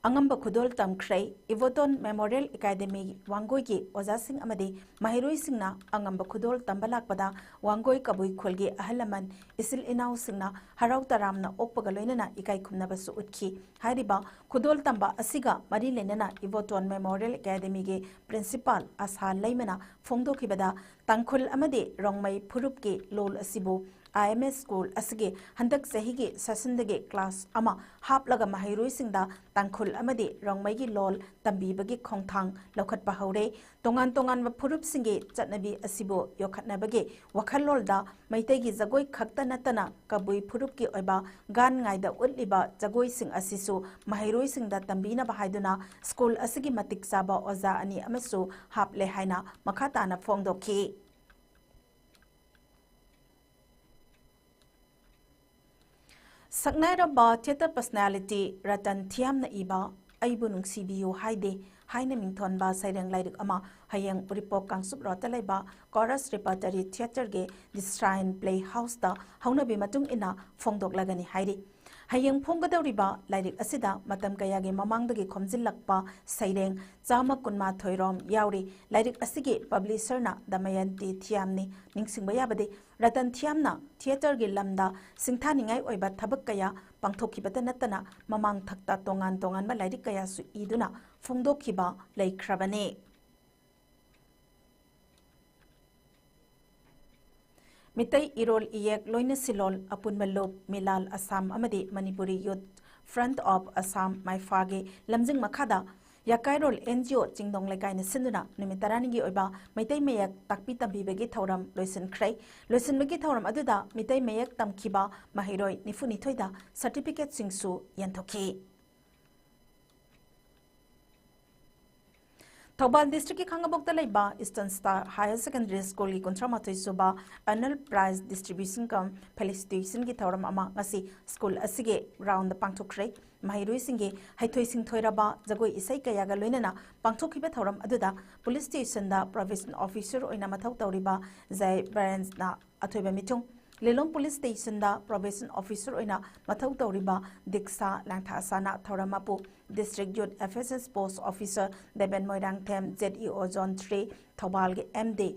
ꯑꯉꯝꯕ ꯈꯨꯗꯣꯜ ꯇꯝꯈ꯭ꯔꯦ꯫ ꯏꯕꯣꯇꯣꯟ ꯃꯦꯃꯣꯔꯤꯌꯦꯜ ꯑꯦꯀꯥꯗꯦꯃꯤ ꯋꯥꯡꯒꯣꯏꯒꯤ ꯑꯣꯖꯥꯁꯤꯡ ꯑꯃꯗꯤ ꯃꯍꯩꯔꯣꯏꯁꯤꯡꯅ ꯑꯉꯝꯕ ꯈꯨꯗꯣꯜ ꯇꯝꯕ ꯂꯥꯛꯄꯗ ꯋꯥꯡꯒꯣꯏ ꯀꯕꯨꯏ ꯈꯨꯜꯒꯤ ꯑꯍꯜ ꯂꯃꯟ, ꯏꯆꯤꯜ ꯏꯅꯥꯎꯁꯤꯡꯅ ꯍꯔꯥꯎ ꯇꯔꯥꯝꯅ ꯑꯣꯛꯄꯒ ꯂꯣꯏꯅꯅ ꯏꯀꯥꯏ ꯈꯨꯝꯅꯕꯁꯨ ꯎꯠꯈꯤ꯫ ꯍꯥꯏꯔꯤꯕ ꯈꯨꯗꯣꯜ ꯇꯝꯕ ꯑꯁꯤꯒ ꯃꯔꯤ ꯂꯩꯅꯅ ꯏꯕꯣꯇꯣꯟ ꯃꯦꯃꯣꯔꯤꯌꯦꯜ ꯑꯦꯀꯥꯗꯦꯃꯤꯒꯤ ꯄ꯭ꯔꯤꯟꯁꯤꯄꯥꯜ ꯑꯁꯥ ꯂꯩꯃꯅ ꯐꯣꯡꯗꯣꯛꯈꯤꯕꯗ, ꯇꯥꯡꯈꯨꯜ ꯑꯃꯗꯤ ꯔꯣꯡꯃꯩ ꯐꯨꯔꯨꯞꯀꯤ ꯂꯣꯜ ꯑꯁꯤꯕꯨ ꯑꯥꯏ ꯑꯦꯝ ꯑꯦꯁ ꯁ꯭ꯀꯨꯜ ꯑꯁꯤꯒꯤ ꯍꯟꯗꯛ ꯆꯍꯤꯒꯤ ꯁꯦꯁꯟꯗꯒꯤ ꯀ꯭ꯂꯥꯁ ꯑꯃ ꯍꯥꯞꯂꯒ ꯃꯍꯩꯔꯣꯏꯁꯤꯡꯗ ꯇꯥꯡꯈꯨꯜ ꯑꯃꯗꯤ ꯔꯣꯡꯃꯩꯒꯤ ꯂꯣꯜ ꯇꯝꯕꯤꯕꯒꯤ ꯈꯣꯡꯊꯥꯡ ꯂꯧꯈꯠꯄ ꯍꯧꯔꯦ꯫ ꯇꯣꯉꯥꯟ ꯇꯣꯉꯥꯟꯕ ꯐꯨꯔꯨꯞꯁꯤꯡꯒꯤ ꯆꯠꯅꯕꯤ ꯑꯁꯤꯕꯨ ꯌꯣꯛꯈꯠꯅꯕꯒꯤ ꯋꯥꯈꯜꯂꯣꯟꯗ ꯃꯩꯇꯩꯒꯤ ꯖꯒꯣꯏ ꯈꯛꯇ ꯅꯠꯇꯅ ꯀꯕꯨꯏ ꯐꯨꯔꯨꯞꯀꯤ ꯑꯣꯏꯕ ꯒꯥꯟ ꯉꯥꯏꯗ ꯎꯠꯂꯤꯕ ꯖꯒꯣꯏꯁꯤꯡ ꯑꯁꯤꯁꯨ ꯃꯍꯩꯔꯣꯏꯁꯤꯡꯗ ꯇꯝꯕꯤꯅꯕ ꯍꯥꯏꯗꯨꯅ ꯁ꯭ꯀꯨꯜ ꯑꯁꯤꯒꯤ ꯃꯇꯤꯛ ꯆꯥꯕ ꯑꯣꯖꯥ ꯑꯅꯤ ꯑꯃꯁꯨ ꯍꯥꯞꯂꯦ ꯍꯥꯏꯅ ꯃꯈꯥ ꯇꯥꯅ ꯐꯣꯡꯗꯣꯛꯈꯤ꯫ ꯁꯛꯅꯥꯏꯔꯕ ꯊꯤꯌꯦꯇꯔ ꯄꯔꯁꯅꯦꯂꯤꯇꯤ ꯔꯇꯟ ꯊꯤꯌꯥꯝꯅ ꯏꯕ ꯑꯩꯕꯨ ꯅꯨꯡꯁꯤꯕꯤꯌꯨ ꯍꯥꯏꯗꯦ ꯍꯥꯏꯅ ꯃꯤꯡꯊꯣꯟꯕ ꯁꯩꯔꯦꯡ ꯂꯥꯏꯔꯤꯛ ꯑꯃ ꯍꯌꯦꯡ ꯎꯔꯤꯄꯣꯛ ꯀꯥꯡꯆꯨꯞ ꯔꯣꯗꯇ ꯂꯩꯕ ꯀꯣꯔꯁ ꯔꯤꯄꯔꯇꯔꯤ ꯊꯤꯌꯦꯇꯔꯒꯤ ꯗꯤ ꯁ꯭ꯔꯥꯏꯟ ꯄ꯭ꯂꯦ ꯍꯥꯎꯁꯇ ꯍꯧꯅꯕꯤ ꯃꯇꯨꯡ ꯏꯟꯅ ꯐꯣꯡꯗꯣꯛꯂꯒꯅꯤ ꯍꯥꯏꯔꯤ꯫ ꯍꯌꯦꯡ ꯐꯣꯡꯒꯗꯧꯔꯤꯕ ꯂꯥꯏꯔꯤꯛ ꯑꯁꯤꯗ ꯃꯇꯝ ꯀꯌꯥꯒꯤ ꯃꯃꯥꯡꯗꯒꯤ ꯈꯣꯝꯖꯤꯜꯂꯛꯄ ꯁꯩꯔꯦꯡ ꯆꯥꯝꯃ ꯀꯨꯟꯃꯥꯊꯣꯏ ꯔꯣꯝ ꯌꯥꯎꯔꯤ꯫ ꯂꯥꯏꯔꯤꯛ ꯑꯁꯤꯒꯤ ꯄꯕ꯭ꯂꯤꯁꯔꯅ ꯗꯃꯌꯟꯇꯤ ꯊꯤꯌꯥꯝꯅꯤ꯫ ꯅꯤꯡꯁꯤꯡꯕ ꯌꯥꯕꯗꯤ, ꯔꯇꯟ ꯊꯤꯌꯥꯝꯅ ꯊꯤꯌꯦꯇꯔꯒꯤ ꯂꯝꯗ ꯁꯤꯡꯊꯥꯅꯤꯡꯉꯥꯏ ꯑꯣꯏꯕ ꯊꯕꯛ ꯀꯌꯥ ꯄꯥꯡꯊꯣꯛꯈꯤꯕꯇ ꯅꯠꯇꯅ ꯃꯃꯥꯡ ꯊꯛꯇ ꯇꯣꯉꯥꯟ ꯇꯣꯉꯥꯟꯕ ꯂꯥꯏꯔꯤꯛ ꯀꯌꯥꯁꯨ ꯏꯗꯨꯅ ꯐꯣꯡꯗꯣꯛꯈꯤꯕ ꯂꯩꯈ꯭ꯔꯕꯅꯤ꯫ ꯃꯤꯇꯩ ꯏꯔꯣꯜ ꯏꯌꯦꯛ ꯂꯣꯏꯅ ꯁꯤꯂꯣꯜ ꯑꯄꯨꯟꯕ ꯂꯨꯞ, ꯃꯤꯂꯥꯜ ꯑꯁꯥꯝ ꯑꯃꯗꯤ ꯃꯅꯤꯄꯨꯔꯤ ꯌꯨꯠ ꯐ꯭ꯔꯟꯠ ꯑꯣꯐ ꯑꯁꯥꯝ, ꯃꯥꯏꯐꯥꯒꯤ ꯂꯝꯖꯤꯡ ꯃꯈꯥꯗ ꯌꯥꯀꯥꯏꯔꯣꯜ ꯑꯦꯟ ꯖꯤ ꯑꯣ ꯆꯤꯡꯗꯣꯡ ꯂꯩꯀꯥꯏꯅ ꯁꯤꯟꯗꯨꯅ ꯅꯨꯃꯤꯠ ꯇꯔꯥꯅꯤꯒꯤ ꯑꯣꯏꯕ ꯃꯩꯇꯩ ꯃꯌꯦꯛ ꯇꯥꯛꯄꯤ ꯇꯝꯕꯤꯕꯒꯤ ꯊꯧꯔꯝ ꯂꯣꯏꯁꯤꯟꯈ꯭ꯔꯦ꯫ ꯂꯣꯏꯁꯤꯟꯕꯒꯤ ꯊꯧꯔꯝ ꯑꯗꯨꯗ ꯃꯤꯇꯩ ꯃꯌꯦꯛ ꯇꯝꯈꯤꯕ ꯃꯍꯩꯔꯣꯏ ꯅꯤꯐꯨꯅꯤꯊꯣꯏꯗ ꯁꯔꯇꯤꯐꯤꯀꯦꯠꯁꯤꯡꯁꯨ ꯌꯦꯟꯊꯣꯛꯈꯤ꯫ ꯊꯧꯕꯥꯜ ꯗꯤꯁꯇ꯭ꯔꯤꯛꯀꯤ ꯈꯥꯡꯉꯕꯣꯛꯇ ꯂꯩꯕ ꯏꯁꯇꯔꯟ ꯁ꯭ꯇꯥꯔ ꯍꯥꯌꯔ ꯁꯦꯀꯦꯟꯗꯔꯤ ꯁ꯭ꯀꯨꯜꯒꯤ ꯀꯨꯟꯊ꯭ꯔꯥ ꯃꯥꯊꯣꯏ ꯁꯨꯕ ꯑꯦꯅꯨꯑꯦꯜ ꯄ꯭ꯔꯥꯏꯖ ꯗꯤꯁꯇ꯭ꯔꯤꯕ꯭ꯌꯨꯁꯟ ꯀꯝ ꯐꯦꯂꯤꯁꯤꯇꯦꯁꯟꯒꯤ ꯊꯧꯔꯝ ꯑꯃ ꯉꯁꯤ ꯁ꯭ꯀꯨꯜ ꯑꯁꯤꯒꯤ ꯒ꯭ꯔꯥꯎꯟꯗ ꯄꯥꯡꯊꯣꯛꯈ꯭ꯔꯦ꯫ ꯃꯍꯩꯔꯣꯏꯁꯤꯡꯒꯤ ꯍꯩꯊꯣꯏ ꯁꯤꯡꯊꯣꯏꯔꯕ ꯖꯒꯣꯏ ꯏꯁꯩ ꯀꯌꯥꯒ ꯂꯣꯏꯅꯅ ꯄꯥꯡꯊꯣꯛꯈꯤꯕ ꯊꯧꯔꯝ ꯑꯗꯨꯗ ꯄꯨꯂꯤꯁ ꯁ꯭ꯇꯦꯁꯟꯗ ꯄ꯭ꯔꯣꯕꯦꯁꯟ ꯑꯣꯐꯤꯁꯔ ꯑꯣꯏꯅ ꯃꯊꯧ ꯇꯧꯔꯤꯕ ꯖꯦ ꯕ꯭ꯔꯦꯟꯁꯅ ꯑꯊꯣꯏꯕ ꯃꯤꯊꯨꯡ, ꯂꯤꯂꯣꯡ ꯄꯨꯂꯤꯁ ꯁ꯭ꯇꯦꯁꯟꯗ ꯄ꯭ꯔꯣꯕꯦꯁꯟ ꯑꯣꯐꯤꯁꯔ ꯑꯣꯏꯅ ꯃꯊꯧ ꯇꯧꯔꯤꯕ ꯗꯤꯛꯁꯥ ꯂꯥꯡꯊꯥꯁꯥꯅ ꯊꯧꯔꯝ ꯃꯄꯨ, district youth affairs post officer Deben Moirangthem, Z E O zone three ꯊꯧꯕꯥꯜꯒꯤ M D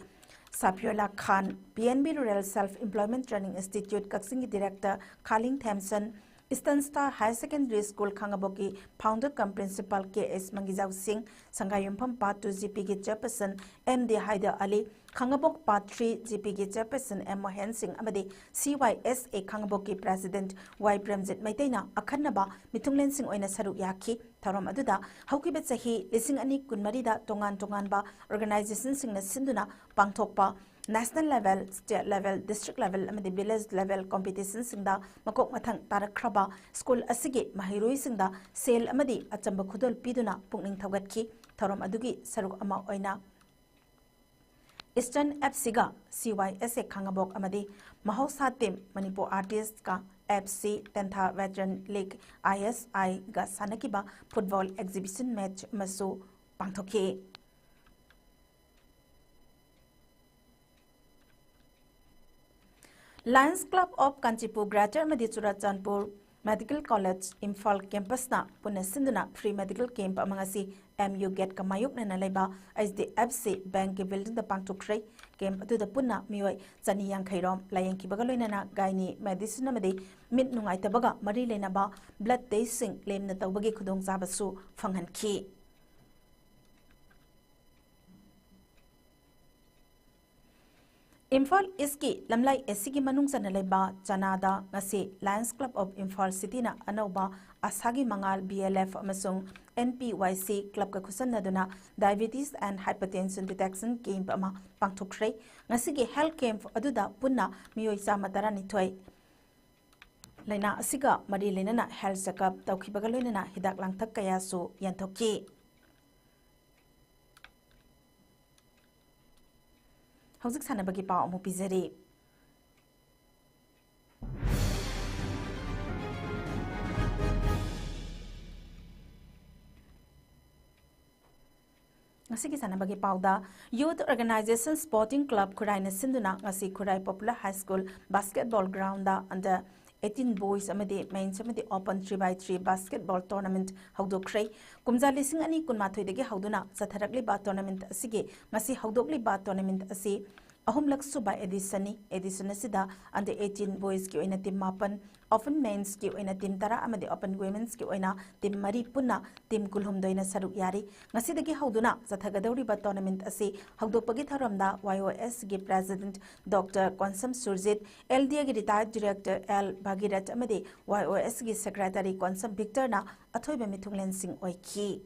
Safiullah Khan, P N B rural self employment training institute ꯀꯛꯆꯤꯡꯒꯤ director Khaling Themson, eastern star higher secondary school ꯈꯥꯡꯉꯕꯣꯛꯀꯤ founder cum principal K S Mangijao Singh, Sangaiyumpham part two G ꯄꯤꯒꯤ chairperson M D Haider Ali, Khangabok part three G ꯄꯤꯒꯤ chairperson M ꯃꯣꯍꯦꯟ ꯁꯤꯡ ꯑꯃꯗꯤ ꯁꯤ ꯋꯥꯏ ꯑꯦꯁ ꯑꯦ ꯈꯥꯡꯉꯕꯣꯛꯀꯤ president ꯋꯥꯏ ꯄ꯭ꯔꯦꯝꯖꯤꯠ ꯃꯩꯇꯩꯅ ꯑꯈꯟꯅꯕ ꯃꯤꯊꯨꯡꯂꯦꯟꯁꯤꯡ ꯑꯣꯏꯅ ꯁꯔꯨꯛ ꯌꯥꯈꯤ꯫ ꯊꯧꯔꯝ ꯑꯗꯨꯗ ꯍꯧꯈꯤꯕ ꯆꯍꯤ ꯂꯤꯁꯤꯡ ꯑꯅꯤ ꯀꯨꯟꯃꯔꯤꯗ ꯇꯣꯉꯥꯟ ꯇꯣꯉꯥꯟꯕ ꯑꯣꯔꯒꯅꯥꯏꯖꯦꯁꯟꯁꯤꯡꯅ ꯁꯤꯟꯗꯨꯅ ꯄꯥꯡꯊꯣꯛꯄ national level, state level, district level ꯑꯃꯗꯤ ꯚꯤꯂꯦꯖ ꯂꯦꯚꯦꯜ ꯀꯝꯄꯤꯇꯤꯁꯟꯁꯤꯡꯗ ꯃꯀꯣꯛ ꯃꯊꯪ ꯇꯥꯔꯛꯈ꯭ꯔꯕ ꯁ꯭ꯀꯨꯜ ꯑꯁꯤꯒꯤ ꯃꯍꯩꯔꯣꯏꯁꯤꯡꯗ ꯁꯦꯜ ꯑꯃꯗꯤ ꯑꯆꯝꯕ ꯈꯨꯗꯣꯜ ꯄꯤꯗꯨꯅ ꯄꯨꯛꯅꯤꯡ ꯊꯧꯒꯠꯈꯤ꯫ ꯊꯧꯔꯝ ꯑꯗꯨꯒꯤ ꯁꯔꯨꯛ ꯑꯃ ꯑꯣꯏꯅ ꯏꯁꯇꯔꯟ ꯑꯦꯐ ꯁꯤꯒ ꯁꯤ ꯋꯥꯏ ꯑꯦꯁ ꯑꯦ ꯈꯥꯡꯉꯕꯣꯛ ꯑꯃꯗꯤ ꯃꯍꯧꯁꯥ ꯇꯤꯝ ꯃꯅꯤꯄꯨꯔ ꯑꯥꯔꯇꯤꯁꯀ ꯑꯦꯐ ꯁꯤ ꯇꯦꯟꯊꯥ ꯚꯦꯇꯔꯟ ꯂꯤꯒ, ꯑꯥꯏ ꯑꯦꯁ ꯑꯥꯏꯒ ꯁꯥꯟꯅꯈꯤꯕ ꯐꯨꯠꯕꯣꯜ ꯑꯦꯛꯖꯤꯕꯤꯁꯟ ꯃꯦꯆ ꯑꯃꯁꯨ ꯄꯥꯡꯊꯣꯛꯈꯤ꯫ ꯂꯥꯌꯟꯁ ꯀ꯭ꯂꯕ ꯑꯣꯐ ꯀꯥꯟꯆꯤꯄꯨꯔ ꯒ꯭ꯔꯦꯇꯔ ꯑꯃꯗꯤ ꯆꯨꯔꯥꯆꯥꯟꯄꯨꯔ ꯃꯦꯗꯤꯀꯦꯜ ꯀꯣꯂꯦꯖ ꯏꯝꯐꯥꯜ ꯀꯦꯝꯄꯁꯅ ꯄꯨꯟꯅ ꯁꯤꯟꯗꯨꯅ ꯐ꯭ꯔꯤ ꯃꯦꯗꯤꯀꯦꯜ ꯀꯦꯝꯞ ꯑꯃ ꯉꯁꯤ ꯑꯦꯝ ꯌꯨ ꯒꯦꯠꯀ ꯃꯥꯌꯣꯛꯅꯅ ꯂꯩꯕ ꯑꯩꯆ ꯗꯤ ꯑꯦꯐ ꯁꯤ ꯕꯦꯡꯛꯀꯤ ꯕꯤꯜꯗꯤꯡꯗ ꯄꯥꯡꯊꯣꯛꯈ꯭ꯔꯦ꯫ ꯀꯦꯝꯞ ꯑꯗꯨꯗ ꯄꯨꯟꯅ ꯃꯤꯑꯣꯏ ꯆꯅꯤ ꯌꯥꯡꯈꯩ ꯔꯣꯝ ꯂꯥꯌꯦꯡꯈꯤꯕꯒ ꯂꯣꯏꯅꯅ ꯒꯥꯏꯅꯤ ꯃꯦꯗꯤꯁꯤꯟ ꯑꯃꯗꯤ ꯃꯤꯠ ꯅꯨꯡꯉꯥꯏꯇꯕꯒ ꯃꯔꯤ ꯂꯩꯅꯕ ꯕ꯭ꯂꯗ ꯇꯦꯁꯁꯤꯡ ꯂꯦꯝꯅ ꯇꯧꯕꯒꯤ ꯈꯨꯗꯣꯡꯆꯥꯕꯁꯨ ꯐꯪꯍꯟꯈꯤ꯫ ꯏꯝꯐꯥꯜ ꯏꯁꯀꯤ ꯂꯝꯂꯥꯏ ꯑꯦ ꯁꯤꯒꯤ ꯃꯅꯨꯡ ꯆꯟꯅ ꯂꯩꯕ ꯆꯅꯥꯗ ꯉꯁꯤ ꯂꯥꯌꯟꯁ ꯀ꯭ꯂꯕ ꯑꯣꯐ ꯏꯝꯐꯥꯜ ꯁꯤꯇꯤꯅ ꯑꯅꯧꯕ ꯑꯁꯥꯒꯤ ꯃꯉꯥꯜ ꯕꯤ ꯑꯦꯜ ꯑꯦꯐ ꯑꯃꯁꯨꯡ ꯑꯦꯟ ꯄꯤ ꯋꯥꯏ ꯁꯤ ꯀ꯭ꯂꯕꯀ ꯈꯨꯠꯁꯝꯅꯗꯨꯅ Diabetes and Hypertension Detection Camp ꯑꯃ ꯄꯥꯡꯊꯣꯛꯈ꯭ꯔꯦ꯫ ꯉꯁꯤꯒꯤ ꯍꯦꯜꯊ ꯀꯦꯝꯞ ꯑꯗꯨꯗ ꯄꯨꯟꯅ ꯃꯤꯑꯣꯏ ꯆꯥꯝꯃ ꯇꯔꯥꯅꯤꯊꯣꯏ ꯂꯥꯏꯅꯥ ꯑꯁꯤꯒ ꯃꯔꯤ ꯂꯩꯅꯅ ꯍꯦꯜꯊ ꯆꯦꯛꯑꯞ ꯇꯧꯈꯤꯕꯒ ꯂꯣꯏꯅꯅ ꯍꯤꯗꯥꯛ ꯂꯥꯡꯊꯛ ꯀꯌꯥꯁꯨ ꯌꯦꯟꯊꯣꯛꯈꯤ꯫ ꯍꯧꯖꯤꯛ ꯁꯥꯟꯅꯕꯒꯤ ꯄꯥꯎ ꯑꯃꯨꯛ ꯄꯤꯖꯔꯤ꯫ ꯉꯁꯤꯒꯤ ꯁꯥꯟꯅꯕꯒꯤ ꯄꯥꯎꯗ, Youth Organization Sporting Club ꯈꯨꯔꯥꯏꯅ ꯁꯤꯟꯗꯨꯅ ꯉꯁꯤ ꯈꯨꯔꯥꯏ Popular High School Basketball Groundꯗ Under eighteen Boys ꯑꯃꯗꯤ Men's ꯑꯃꯗꯤ Open three by three Basketball Tournament ꯍꯧꯗꯣꯛꯈ꯭ꯔꯦ꯫ ꯀꯨꯝꯖꯥ ꯂꯤꯁꯤꯡ ꯑꯅꯤ ꯀꯨꯟꯃꯥꯊꯣꯏꯗꯒꯤ ꯍꯧꯗꯨꯅ ꯆꯠꯊꯔꯛꯂꯤꯕ tournament ꯑꯁꯤꯒꯤ ꯉꯁꯤ ꯍꯧꯗꯣꯛꯂꯤꯕ tournament ꯑꯁꯤ ꯑꯍꯨꯝꯂꯛ ꯁꯨꯕ editionꯅꯤ꯫ Edition ꯑꯁꯤꯗ Under eighteen Boysꯀꯤ ꯑꯣꯏꯅ team ꯃꯥꯄꯟ, Open Mensꯀꯤ ꯑꯣꯏꯅ team ꯇꯔꯥ ꯑꯃꯗꯤ Open Womenꯁꯀꯤ ꯑꯣꯏꯅ team ꯃꯔꯤ, ꯄꯨꯟꯅ team ꯀꯨꯟꯍꯨꯝꯗꯣꯏꯅ ꯁꯔꯨꯛ ꯌꯥꯔꯤ꯫ ꯉꯁꯤꯗꯒꯤ ꯍꯧꯗꯨꯅ ꯆꯠꯊꯒꯗꯧꯔꯤꯕ tournament ꯑꯁꯤ ꯍꯧꯗꯣꯛꯄꯒꯤ ꯊꯧꯔꯝꯗ Y O Sꯒꯤ President Doctor Konsam Surjit, L D Aꯒꯤ Retired Director L ꯚꯥꯒꯤꯔꯠ ꯑꯃꯗꯤ Y O Sꯒꯤ Secretary ꯀꯣꯟꯁꯝ ꯚꯤꯛꯇꯔꯅ ꯑꯊꯣꯏꯕ ꯃꯤꯊꯨꯡꯂꯦꯟꯁꯤꯡ ꯑꯣꯏꯈꯤ꯫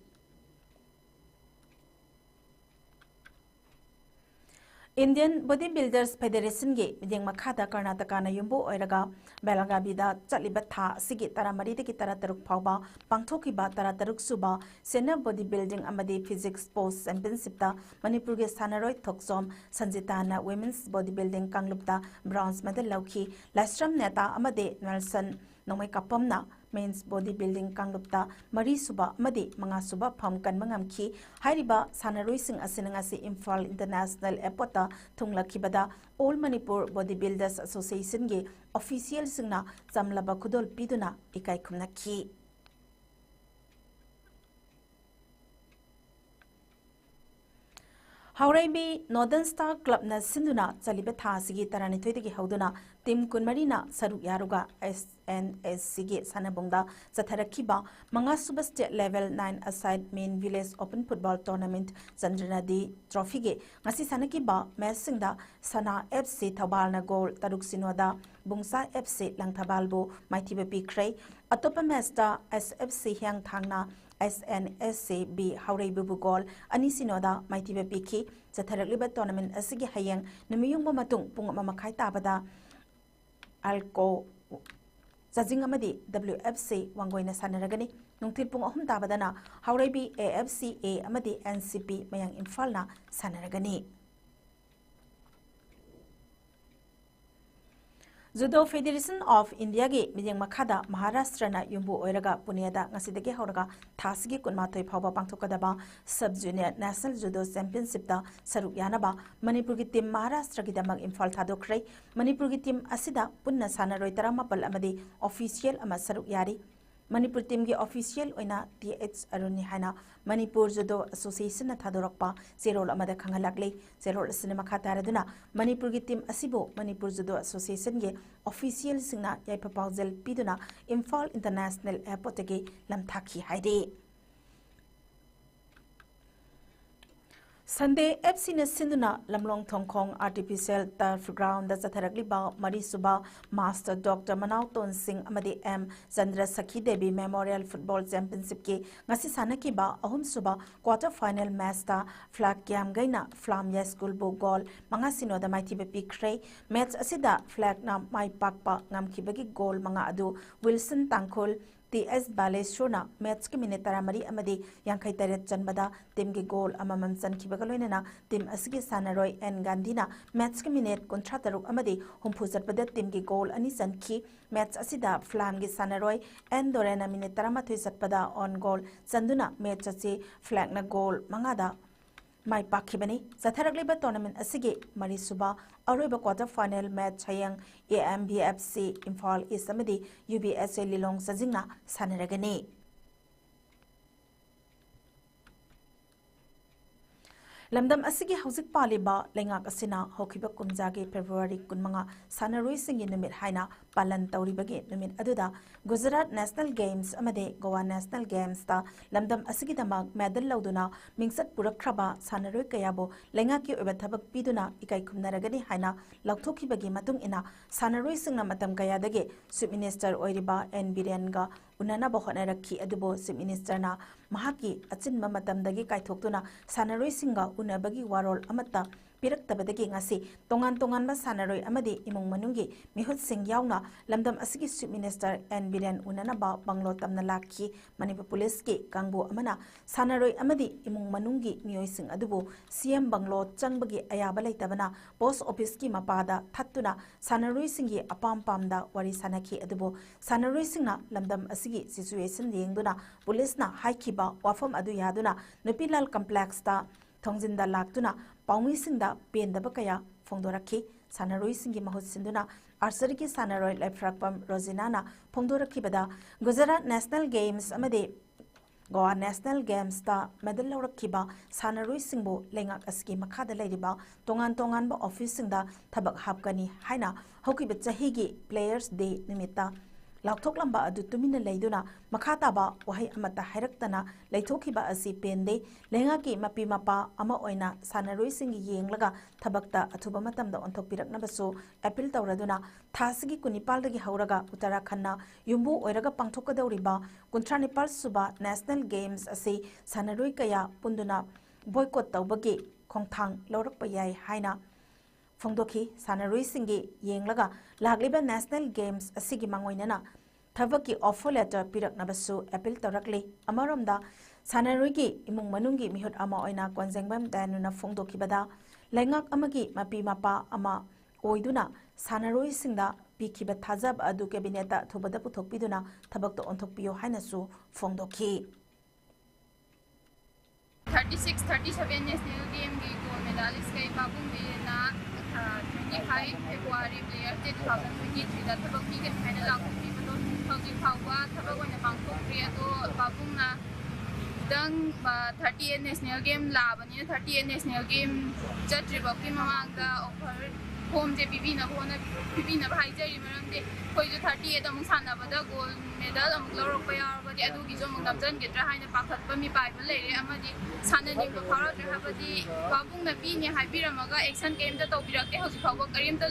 Indian Body Builders Federationꯒꯤ ꯃꯤꯠꯌꯦꯡ ꯃꯈꯥꯗ ꯀꯔꯅꯥꯇꯀꯥꯅ ꯌꯨꯝꯕꯨ ꯑꯣꯏꯔꯒ ꯕꯦꯂꯒꯥꯕꯤꯗ ꯆꯠꯂꯤꯕ ꯊꯥ ꯑꯁꯤꯒꯤ ꯇꯔꯥꯃꯔꯤꯗꯒꯤ ꯇꯔꯥꯇꯔꯨꯛ ꯐꯥꯎꯕ ꯄꯥꯡꯊꯣꯛꯈꯤꯕ ꯇꯔꯥꯇꯔꯨꯛ ꯁꯨꯕ Senior Body Building ꯑꯃꯗꯤ Physique Sports Championshipꯇ ꯃꯅꯤꯄꯨꯔꯒꯤ ꯁꯥꯟꯅꯔꯣꯏ ꯊꯣꯛꯆꯣꯝ ꯁꯟꯖꯤꯇꯥꯅ Women's Body Building ꯀꯥꯡꯂꯨꯞꯇ bronze medal ꯂꯧꯈꯤ꯫ ꯂꯥꯏꯁ꯭ꯔꯝ ꯅꯦꯇꯥ ꯑꯃꯗꯤ ꯅꯦꯜꯁꯟ ꯅꯣꯡꯃꯩꯀꯥꯄꯝꯅ Men's Body Building ꯀꯥꯡꯂꯨꯞꯇ ꯃꯔꯤꯁꯨꯕ ꯑꯃꯗꯤ ꯃꯉꯥꯁꯨꯕ ꯐꯝ ꯀꯟꯕ ꯉꯝꯈꯤ꯫ ꯍꯥꯏꯔꯤꯕ ꯁꯥꯟꯅꯔꯣꯏꯁꯤꯡ ꯑꯁꯤꯅ ꯉꯁꯤ Imphal International Airportꯇ ꯊꯨꯡꯂꯈꯤꯕꯗ All Manipur Body Builders Associationꯒꯤ officialꯁꯤꯡꯅ ꯆꯝꯂꯕ ꯈꯨꯗꯣꯜ ꯄꯤꯗꯨꯅ ꯏꯀꯥꯏ ꯈꯨꯝꯅꯈꯤ꯫ ꯍꯥꯎꯔꯩꯕꯤ Northern Star Clubꯅ ꯁꯤꯟꯗꯨꯅ ꯆꯠꯂꯤꯕ ꯊꯥ ꯑꯁꯤꯒꯤ ꯇꯔꯥꯅꯤꯊꯣꯏꯗꯒꯤ ꯍꯧꯗꯨꯅ team ꯀꯨꯟꯃꯔꯤꯅ ꯁꯔꯨꯛ ꯌꯥꯔꯨꯒ S N S Cꯒꯤ ꯁꯥꯟꯅꯕꯨꯡꯗ ꯆꯠꯊꯔꯛꯈꯤꯕ ꯃꯉꯥꯁꯨꯕ State Level Nine Aside Men Village Open Football Tournament ꯆꯟꯗ꯭ꯔꯅꯗꯤ Trophyꯒꯤ ꯉꯁꯤ ꯁꯥꯟꯅꯈꯤꯕ matchꯁꯤꯡꯗ ꯁꯅꯥ F C ꯊꯧꯕꯥꯜꯅ goal ꯇꯔꯨꯛ ꯁꯤꯅꯣꯗ ꯕꯨꯡꯁꯥ F C ꯂꯪꯊꯕꯥꯜꯕꯨ ꯃꯥꯏꯊꯤꯕ ꯄꯤꯈ꯭ꯔꯦ꯫ ꯑꯇꯣꯞꯄ matchꯇ S F C ꯍꯤꯌꯥꯡꯊꯥꯡꯅ S N S C B ꯍꯥꯎꯔꯩꯕꯤꯕꯨ goal ꯑꯅꯤ ꯁꯤꯅꯣꯗ ꯃꯥꯏꯊꯤꯕ ꯄꯤꯈꯤ꯫ ꯆꯠꯊꯔꯛꯂꯤꯕ tournament ꯑꯁꯤꯒꯤ ꯍꯌꯦꯡ ꯅꯨꯃꯤꯠꯌꯨꯡꯕ ꯃꯇꯨꯡ ꯄꯨꯡ ꯑꯃ ꯃꯈꯥꯏ ꯇꯥꯕꯗ ꯑꯜꯀꯣ ꯆꯥꯖꯤꯡ ꯑꯃꯗꯤ W F C ꯋꯥꯡꯒꯣꯏꯅ ꯁꯥꯟꯅꯔꯒꯅꯤ꯫ ꯅꯨꯡꯊꯤꯜ ꯄꯨꯡ ꯑꯍꯨꯝ ꯇꯥꯕꯗꯅ ꯍꯥꯎꯔꯩꯕꯤ A F C A ꯑꯃꯗꯤ N C P ꯃꯌꯥꯡ ꯏꯝꯐꯥꯜꯅ ꯁꯥꯟꯅꯔꯒꯅꯤ꯫ Judo Federation of Indiaꯒꯤ ꯃꯤꯠꯌꯦꯡ ꯃꯈꯥꯗ ꯃꯍꯥꯔꯥꯁꯇ꯭ꯔꯅ ꯌꯨꯝꯕꯨ ꯑꯣꯏꯔꯒ ꯄꯨꯅꯦꯗ ꯉꯁꯤꯗꯒꯤ ꯍꯧꯔꯒ ꯊꯥ ꯑꯁꯤꯒꯤ ꯀꯨꯟꯃꯥꯊꯣꯏ ꯐꯥꯎꯕ ꯄꯥꯡꯊꯣꯛꯀꯗꯕ Sub Junior National Judo Championshipꯇ ꯁꯔꯨꯛ ꯌꯥꯅꯕ ꯃꯅꯤꯄꯨꯔꯒꯤ team ꯃꯍꯥꯔꯥꯁꯇ꯭ꯔꯒꯤꯗꯃꯛ ꯏꯝꯐꯥꯜ ꯊꯥꯗꯣꯛꯈ꯭ꯔꯦ꯫ ꯃꯅꯤꯄꯨꯔꯒꯤ team ꯑꯁꯤꯗ ꯄꯨꯟꯅ ꯁꯥꯟꯅꯔꯣꯏ ꯇꯔꯥꯃꯥꯄꯜ ꯑꯃꯗꯤ official ꯑꯃ ꯁꯔꯨꯛ ꯌꯥꯔꯤ꯫ ꯃꯅꯤꯄꯨꯔ teamꯒꯤ official ꯑꯣꯏꯅ ꯇꯤ ꯑꯩꯆ ꯑꯔꯨꯟꯅꯤ ꯍꯥꯏꯅ ꯃꯅꯤꯄꯨꯔ Judo Associationꯅ ꯊꯥꯗꯣꯔꯛꯄ ꯆꯦꯔꯣꯜ ꯑꯃꯗ ꯈꯪꯍꯜꯂꯛꯂꯤ꯫ ꯆꯦꯔꯣꯜ ꯑꯁꯤꯅ ꯃꯈꯥ ꯇꯥꯔꯗꯨꯅ ꯃꯅꯤꯄꯨꯔꯒꯤ team ꯑꯁꯤꯕꯨ ꯃꯅꯤꯄꯨꯔ Judo Associationꯒꯤ officialꯁꯤꯡꯅ ꯌꯥꯏꯐ ꯄꯥꯎꯖꯦꯜ ꯄꯤꯗꯨꯅ ꯏꯝꯐꯥꯜ International Airportꯇꯒꯤ ꯂꯝꯊꯥꯈꯤ ꯍꯥꯏꯔꯤ꯫ Sunday FCꯅ ꯁꯤꯟꯗꯨꯅ ꯂꯝꯂꯣꯡ ꯊꯣꯡꯈꯣꯡ Artificial Turf Groundꯗ ꯆꯠꯊꯔꯛꯂꯤꯕ ꯃꯔꯤꯁꯨꯕ Master Doctor ꯃꯅꯥꯎꯇꯣꯟ ꯁꯤꯡ ꯑꯃꯗꯤ M Chandra ꯁꯈꯤ Devi Memorial Football Championshipꯀꯤ ꯉꯁꯤ ꯁꯥꯟꯅꯈꯤꯕ ꯑꯍꯨꯝꯁꯨꯕ quarter final matchꯇ ꯐ꯭ꯂꯥꯛ ꯀ꯭ꯌꯥꯝꯒꯩꯅ ꯐ꯭ꯂꯥꯝ ꯌꯥꯏꯁ꯭ꯀꯨꯜꯕꯨ goal ꯃꯉꯥ ꯁꯤꯅꯣꯗ ꯃꯥꯏꯊꯤꯕ ꯄꯤꯈ꯭ꯔꯦ꯫ Match ꯑꯁꯤꯗ ꯐ꯭ꯂꯥꯛꯅ ꯃꯥꯏ ꯄꯥꯛꯄ ꯉꯝꯈꯤꯕꯒꯤ goal ꯃꯉꯥ ꯑꯗꯨ ꯋꯤꯜꯁꯟ ꯇꯥꯡꯈꯨꯜ, ꯇꯤ ꯑꯦꯁ ꯕꯥꯂꯦꯁꯣꯔꯅ matchꯀꯤ minute ꯇꯔꯥꯃꯔꯤ ꯑꯃꯗꯤ ꯌꯥꯡꯈꯩ ꯇꯔꯦꯠ ꯆꯟꯕꯗ teamꯒꯤ goal ꯑꯃꯃꯝ ꯆꯟꯈꯤꯕꯒ ꯂꯣꯏꯅꯅ team ꯑꯁꯤꯒꯤ ꯁꯥꯟꯅꯔꯣꯏ ꯑꯦꯟ ꯒꯥꯟꯙꯤꯅ matchꯀꯤ minute ꯀꯨꯟꯊ꯭ꯔꯥ ꯇꯔꯨꯛ ꯑꯃꯗꯤ ꯍꯨꯝꯐꯨ ꯆꯠꯄꯗ teamꯒꯤ goal ꯑꯅꯤ ꯆꯟꯈꯤ꯫ Match ꯑꯁꯤꯗ ꯐ꯭ꯂꯥꯝꯒꯤ ꯁꯥꯟꯅꯔꯣꯏ ꯑꯦꯟ ꯗꯣꯔꯦꯟꯅ minute ꯇꯔꯥꯃꯥꯊꯣꯏ ꯆꯠꯄꯗ own goal ꯆꯟꯗꯨꯅ match ꯑꯁꯤ ꯐ꯭ꯂꯥꯛꯅ goal ꯃꯉꯥꯗ ꯃꯥꯏ ꯄꯥꯛꯈꯤꯕꯅꯤ꯫ ꯆꯠꯊꯔꯛꯂꯤꯕ tournament ꯑꯁꯤꯒꯤ ꯃꯔꯤꯁꯨꯕ ꯑꯔꯣꯏꯕ quarter final match ꯍꯌꯦꯡ AMBFC ꯏꯝꯐꯥꯜ ꯏꯁ ꯑꯃꯗꯤ UBSA ꯂꯤꯂꯣꯡ ꯆꯥꯖꯤꯡꯅ ꯁꯥꯟꯅꯔꯒꯅꯤ꯫ ꯂꯝꯗꯝ ꯑꯁꯤꯒꯤ ꯍꯧꯖꯤꯛ ꯄꯥꯜꯂꯤꯕ ꯂꯩꯉꯥꯛ ꯑꯁꯤꯅ ꯍꯧꯈꯤꯕ ꯀꯨꯝꯖꯥꯒꯤ February ꯀꯨꯟꯃꯉꯥ ꯁꯥꯟꯅꯔꯣꯏꯁꯤꯡꯒꯤ ꯅꯨꯃꯤꯠ ꯍꯥꯏꯅ ꯄꯥꯂꯟ ꯇꯧꯔꯤꯕꯒꯤ ꯅꯨꯃꯤꯠ ꯑꯗꯨꯗ ꯒꯨꯖꯔꯥꯠ National Games ꯑꯃꯗꯤ Goa National Gamesꯇ ꯂꯝꯗꯝ ꯑꯁꯤꯒꯤꯗꯃꯛ medal ꯂꯧꯗꯨꯅ ꯃꯤꯡꯆꯠ ꯄꯨꯔꯛꯈ꯭ꯔꯕ ꯁꯥꯟꯅꯔꯣꯏ ꯀꯌꯥꯕꯨ ꯂꯩꯉꯥꯛꯀꯤ ꯑꯣꯏꯕ ꯊꯕꯛ ꯄꯤꯗꯨꯅ ꯏꯀꯥꯏ ꯈꯨꯝꯅꯔꯒꯅꯤ ꯍꯥꯏꯅ ꯂꯥꯎꯊꯣꯛꯈꯤꯕꯒꯤ ꯃꯇꯨꯡ ꯏꯟꯅ ꯁꯥꯟꯅꯔꯣꯏꯁꯤꯡꯅ ꯃꯇꯝ ꯀꯌꯥꯗꯒꯤ Chief Minister ꯑꯣꯏꯔꯤꯕ ꯑꯦꯟ ꯕꯤꯔꯦꯟꯒ ꯎꯅꯅꯕ ꯍꯣꯠꯅꯔꯛꯈꯤ꯫ ꯑꯗꯨꯕꯨ Chief Ministerꯅ ꯃꯍꯥꯛꯀꯤ ꯑꯆꯤꯟꯕ ꯃꯇꯝꯗꯒꯤ ꯀꯥꯏꯊꯣꯛꯇꯨꯅ ꯁꯥꯟꯅꯔꯣꯏꯁꯤꯡꯒ ꯎꯅꯕꯒꯤ ꯋꯥꯔꯣꯜ ꯑꯃꯠꯇ ꯄꯤꯔꯛꯇꯕꯗꯒꯤ ꯉꯁꯤ ꯇꯣꯉꯥꯟ ꯇꯣꯉꯥꯟꯕ ꯁꯥꯟꯅꯔꯣꯏ ꯑꯃꯗꯤ ꯏꯃꯨꯡ ꯃꯅꯨꯡꯒꯤ ꯃꯤꯍꯨꯠꯁꯤꯡ ꯌꯥꯎꯅ ꯂꯝꯗꯝ ꯑꯁꯤꯒꯤ Chief Minister and Biren ꯎꯅꯅꯕ bungalow ꯇꯝꯅ ꯂꯥꯛꯈꯤ꯫ ꯃꯅꯤꯄꯨꯔ ꯄꯨꯂꯤꯁꯀꯤ ꯀꯥꯡꯕꯨ ꯑꯃꯅ ꯁꯥꯟꯅꯔꯣꯏ ꯑꯃꯗꯤ ꯏꯃꯨꯡ ꯃꯅꯨꯡꯒꯤ ꯃꯤꯑꯣꯏꯁꯤꯡ ꯑꯗꯨꯕꯨ ꯁꯤ ꯑꯦꯝ ꯕꯪꯒ꯭ꯂꯣ ꯆꯪꯕꯒꯤ ꯑꯌꯥꯕ ꯂꯩꯇꯕꯅ ꯄꯣꯁ ꯑꯣꯐꯤꯁꯀꯤ ꯃꯄꯥꯗ ꯊꯠꯇꯨꯅ ꯁꯥꯟꯅꯔꯣꯏꯁꯤꯡꯒꯤ ꯑꯄꯥꯝ ꯄꯥꯝꯗ ꯋꯥꯔꯤ ꯁꯥꯅꯈꯤ꯫ ꯑꯗꯨꯕꯨ ꯁꯥꯟꯅꯔꯣꯏꯁꯤꯡꯅ ꯂꯝꯗꯝ ꯑꯁꯤꯒꯤ situation ꯌꯦꯡꯗꯨꯅ ꯄꯨꯂꯤꯁꯅ ꯍꯥꯏꯈꯤꯕ ꯋꯥꯐꯝ ꯑꯗꯨ ꯌꯥꯗꯨꯅ ꯅꯨꯄꯤꯂꯥꯜ complexꯇ ꯊꯣꯡꯖꯤꯟꯗ ꯂꯥꯛꯇꯨꯅ ꯄꯥꯎꯃꯤꯁꯤꯡꯗ ꯄꯦꯟꯗꯕ ꯀꯌꯥ ꯐꯣꯡꯗꯣꯔꯛꯈꯤ꯫ ꯁꯥꯟꯅꯔꯣꯏꯁꯤꯡꯒꯤ ꯃꯍꯨꯠ ꯁꯤꯟꯗꯨꯅ archeryꯒꯤ ꯁꯥꯟꯅꯔꯣꯏ ꯂꯩꯐꯔꯛꯄꯝ ꯔꯣꯖꯤꯅꯥꯅ ꯐꯣꯡꯗꯣꯔꯛꯈꯤꯕꯗ ꯒꯨꯖꯔꯥꯠ National Games ꯑꯃꯗꯤ ꯒꯣꯋꯥ National Gamesꯇ medal ꯂꯧꯔꯛꯈꯤꯕ ꯁꯥꯟꯅꯔꯣꯏꯁꯤꯡꯕꯨ ꯂꯩꯉꯥꯛ ꯑꯁꯤꯒꯤ ꯃꯈꯥꯗ ꯂꯩꯔꯤꯕ ꯇꯣꯉꯥꯟ ꯇꯣꯉꯥꯟꯕ officeꯁꯤꯡꯗ ꯊꯕꯛ ꯍꯥꯞꯀꯅꯤ ꯍꯥꯏꯅ ꯍꯧꯈꯤꯕ ꯆꯍꯤꯒꯤ Players Day ꯅꯨꯃꯤꯠꯇ ꯂꯥꯎꯊꯣꯛꯂꯝꯕ ꯑꯗꯨ ꯇꯨꯃꯤꯟꯅ ꯂꯩꯗꯨꯅ ꯃꯈꯥ ꯇꯥꯕ ꯋꯥꯍꯩ ꯑꯃꯠꯇ ꯍꯥꯏꯔꯛꯇꯅ ꯂꯩꯊꯣꯛꯈꯤꯕ ꯑꯁꯤ ꯄꯦꯟꯗꯦ꯫ ꯂꯩꯉꯥꯛꯀꯤ ꯃꯄꯤ ꯃꯄꯥ ꯑꯃ ꯑꯣꯏꯅ ꯁꯥꯟꯅꯔꯣꯏꯁꯤꯡꯒꯤ ꯌꯦꯡꯂꯒ ꯊꯕꯛꯇ ꯑꯊꯨꯕ ꯃꯇꯝꯗ ꯑꯣꯟꯊꯣꯛꯄꯤꯔꯛꯅꯕꯁꯨ appeal ꯇꯧꯔꯗꯨꯅ ꯊꯥꯁꯤꯒꯤ ꯀꯨꯟꯅꯤꯄꯥꯜꯗꯒꯤ ꯍꯧꯔꯒ ꯎꯠꯇꯔꯥꯈꯟꯗꯅ ꯌꯨꯝꯕꯨ ꯑꯣꯏꯔꯒ ꯄꯥꯡꯊꯣꯛꯀꯗꯧꯔꯤꯕ ꯀꯨꯟꯊ꯭ꯔꯥ ꯅꯤꯄꯥꯜ ꯁꯨꯕ National Games ꯑꯁꯤ ꯁꯥꯟꯅꯔꯣꯏ ꯀꯌꯥ ꯄꯨꯟꯗꯨꯅ boycott ꯇꯧꯕꯒꯤ ꯈꯣꯡꯊꯥꯡ ꯂꯧꯔꯛꯄ ꯌꯥꯏ ꯍꯥꯏꯅ ꯐꯣꯡꯗꯣꯛꯈꯤ꯫ ꯁꯥꯟꯅꯔꯣꯏꯁꯤꯡꯒꯤ ꯌꯦꯡꯂꯒ ꯂꯥꯛꯂꯤꯕ National Games ꯑꯁꯤꯒꯤ ꯃꯥꯡꯑꯣꯏꯅꯅ ꯊꯕꯛꯀꯤ offer letter ꯄꯤꯔꯛꯅꯕꯁꯨ appeal ꯇꯧꯔꯛꯂꯤ꯫ ꯑꯃꯔꯣꯝꯗ ꯁꯥꯟꯅꯔꯣꯏꯒꯤ ꯏꯃꯨꯡ ꯃꯅꯨꯡꯒꯤ ꯃꯤꯍꯨꯠ ꯑꯃ ꯑꯣꯏꯅ ꯀꯣꯟꯖꯦꯡꯕꯝ ꯗꯌꯥꯅꯨꯅ ꯐꯣꯡꯗꯣꯛꯈꯤꯕꯗ ꯂꯩꯉꯥꯛ ꯑꯃꯒꯤ ꯃꯄꯤ ꯃꯄꯥ ꯑꯃ ꯑꯣꯏꯗꯨꯅ ꯁꯥꯟꯅꯔꯣꯏꯁꯤꯡꯗ ꯄꯤꯈꯤꯕ ꯊꯥꯖꯕ ꯑꯗꯨ cabinetꯇ ꯑꯊꯨꯕꯗ ꯄꯨꯊꯣꯛꯄꯤꯗꯨꯅ ꯊꯕꯛꯇ ꯑꯣꯟꯊꯣꯛꯄꯤꯌꯨ ꯍꯥꯏꯅꯁꯨ ꯐꯣꯡꯗꯣꯛꯈꯤ꯫ Thirty six, thirty seven National Gameꯒꯤ gold medalist ꯀꯩ ꯄꯥꯕꯨꯡ ꯕꯤꯔꯦꯟꯅ, ꯑ, twenty five February Players Day two thousand twenty threeꯗ ꯊꯕꯛ ꯄꯤꯒꯅꯤ ꯍꯥꯏꯅ ꯂꯥꯎꯊꯣꯛꯄꯤꯕꯗꯣ ꯍꯧꯖꯤꯛ ꯐꯥꯎꯕ ꯊꯕꯛ ꯑꯣꯏꯅ ꯄꯥꯡꯊꯣꯛꯇ꯭ꯔꯤ꯫ ꯑꯗꯣ ꯄꯥꯕꯨꯡꯅ ꯈꯤꯇꯪ, ꯑ, thirty eight National Game ꯂꯥꯛꯑꯕꯅꯤꯅ, thirty eight National Game ꯆꯠꯇ꯭ꯔꯤꯐꯥꯎꯒꯤ ꯃꯃꯥꯡꯗ offer formꯁꯦ ꯄꯤꯕꯤꯅꯕ ꯍꯣꯠꯅ-, ꯄꯤꯕꯤꯅꯕ ꯍꯥꯏꯖꯔꯤ꯫ ꯃꯔꯝꯗꯤ ꯑꯩꯈꯣꯏꯁꯨ thirty eight ꯑꯃꯨꯛ ꯁꯥꯟꯅꯕꯗ gold medal ꯑꯃꯨꯛ ꯂꯧꯔꯛꯄ ꯌꯥꯎꯔꯕꯗꯤ ꯑꯗꯨꯒꯤꯁꯨ ꯑꯃꯨꯛ ꯅꯝꯁꯤꯟꯒꯗ꯭ꯔꯥ ꯍꯥꯏꯅ ꯄꯥꯈꯠꯄ ꯃꯤꯄꯥꯏꯕ ꯂꯩꯔꯦ꯫ ꯑꯃꯗꯤ ꯁꯥꯟꯅꯅꯤꯡꯕ ꯐꯥꯎꯔꯛꯇ꯭ꯔꯦ꯫ ꯍꯥꯏꯕꯗꯤ ꯄꯥꯕꯨꯡꯅ ꯄꯤꯅꯤ ꯍꯥꯏꯕꯤꯔꯝꯃꯒ action ꯀꯔꯤꯝꯇ ꯇꯧꯕꯤꯔꯛꯇꯦ꯫ ꯍꯧꯖꯤꯛ ꯐꯥꯎꯕ ꯀꯔꯤꯝꯇ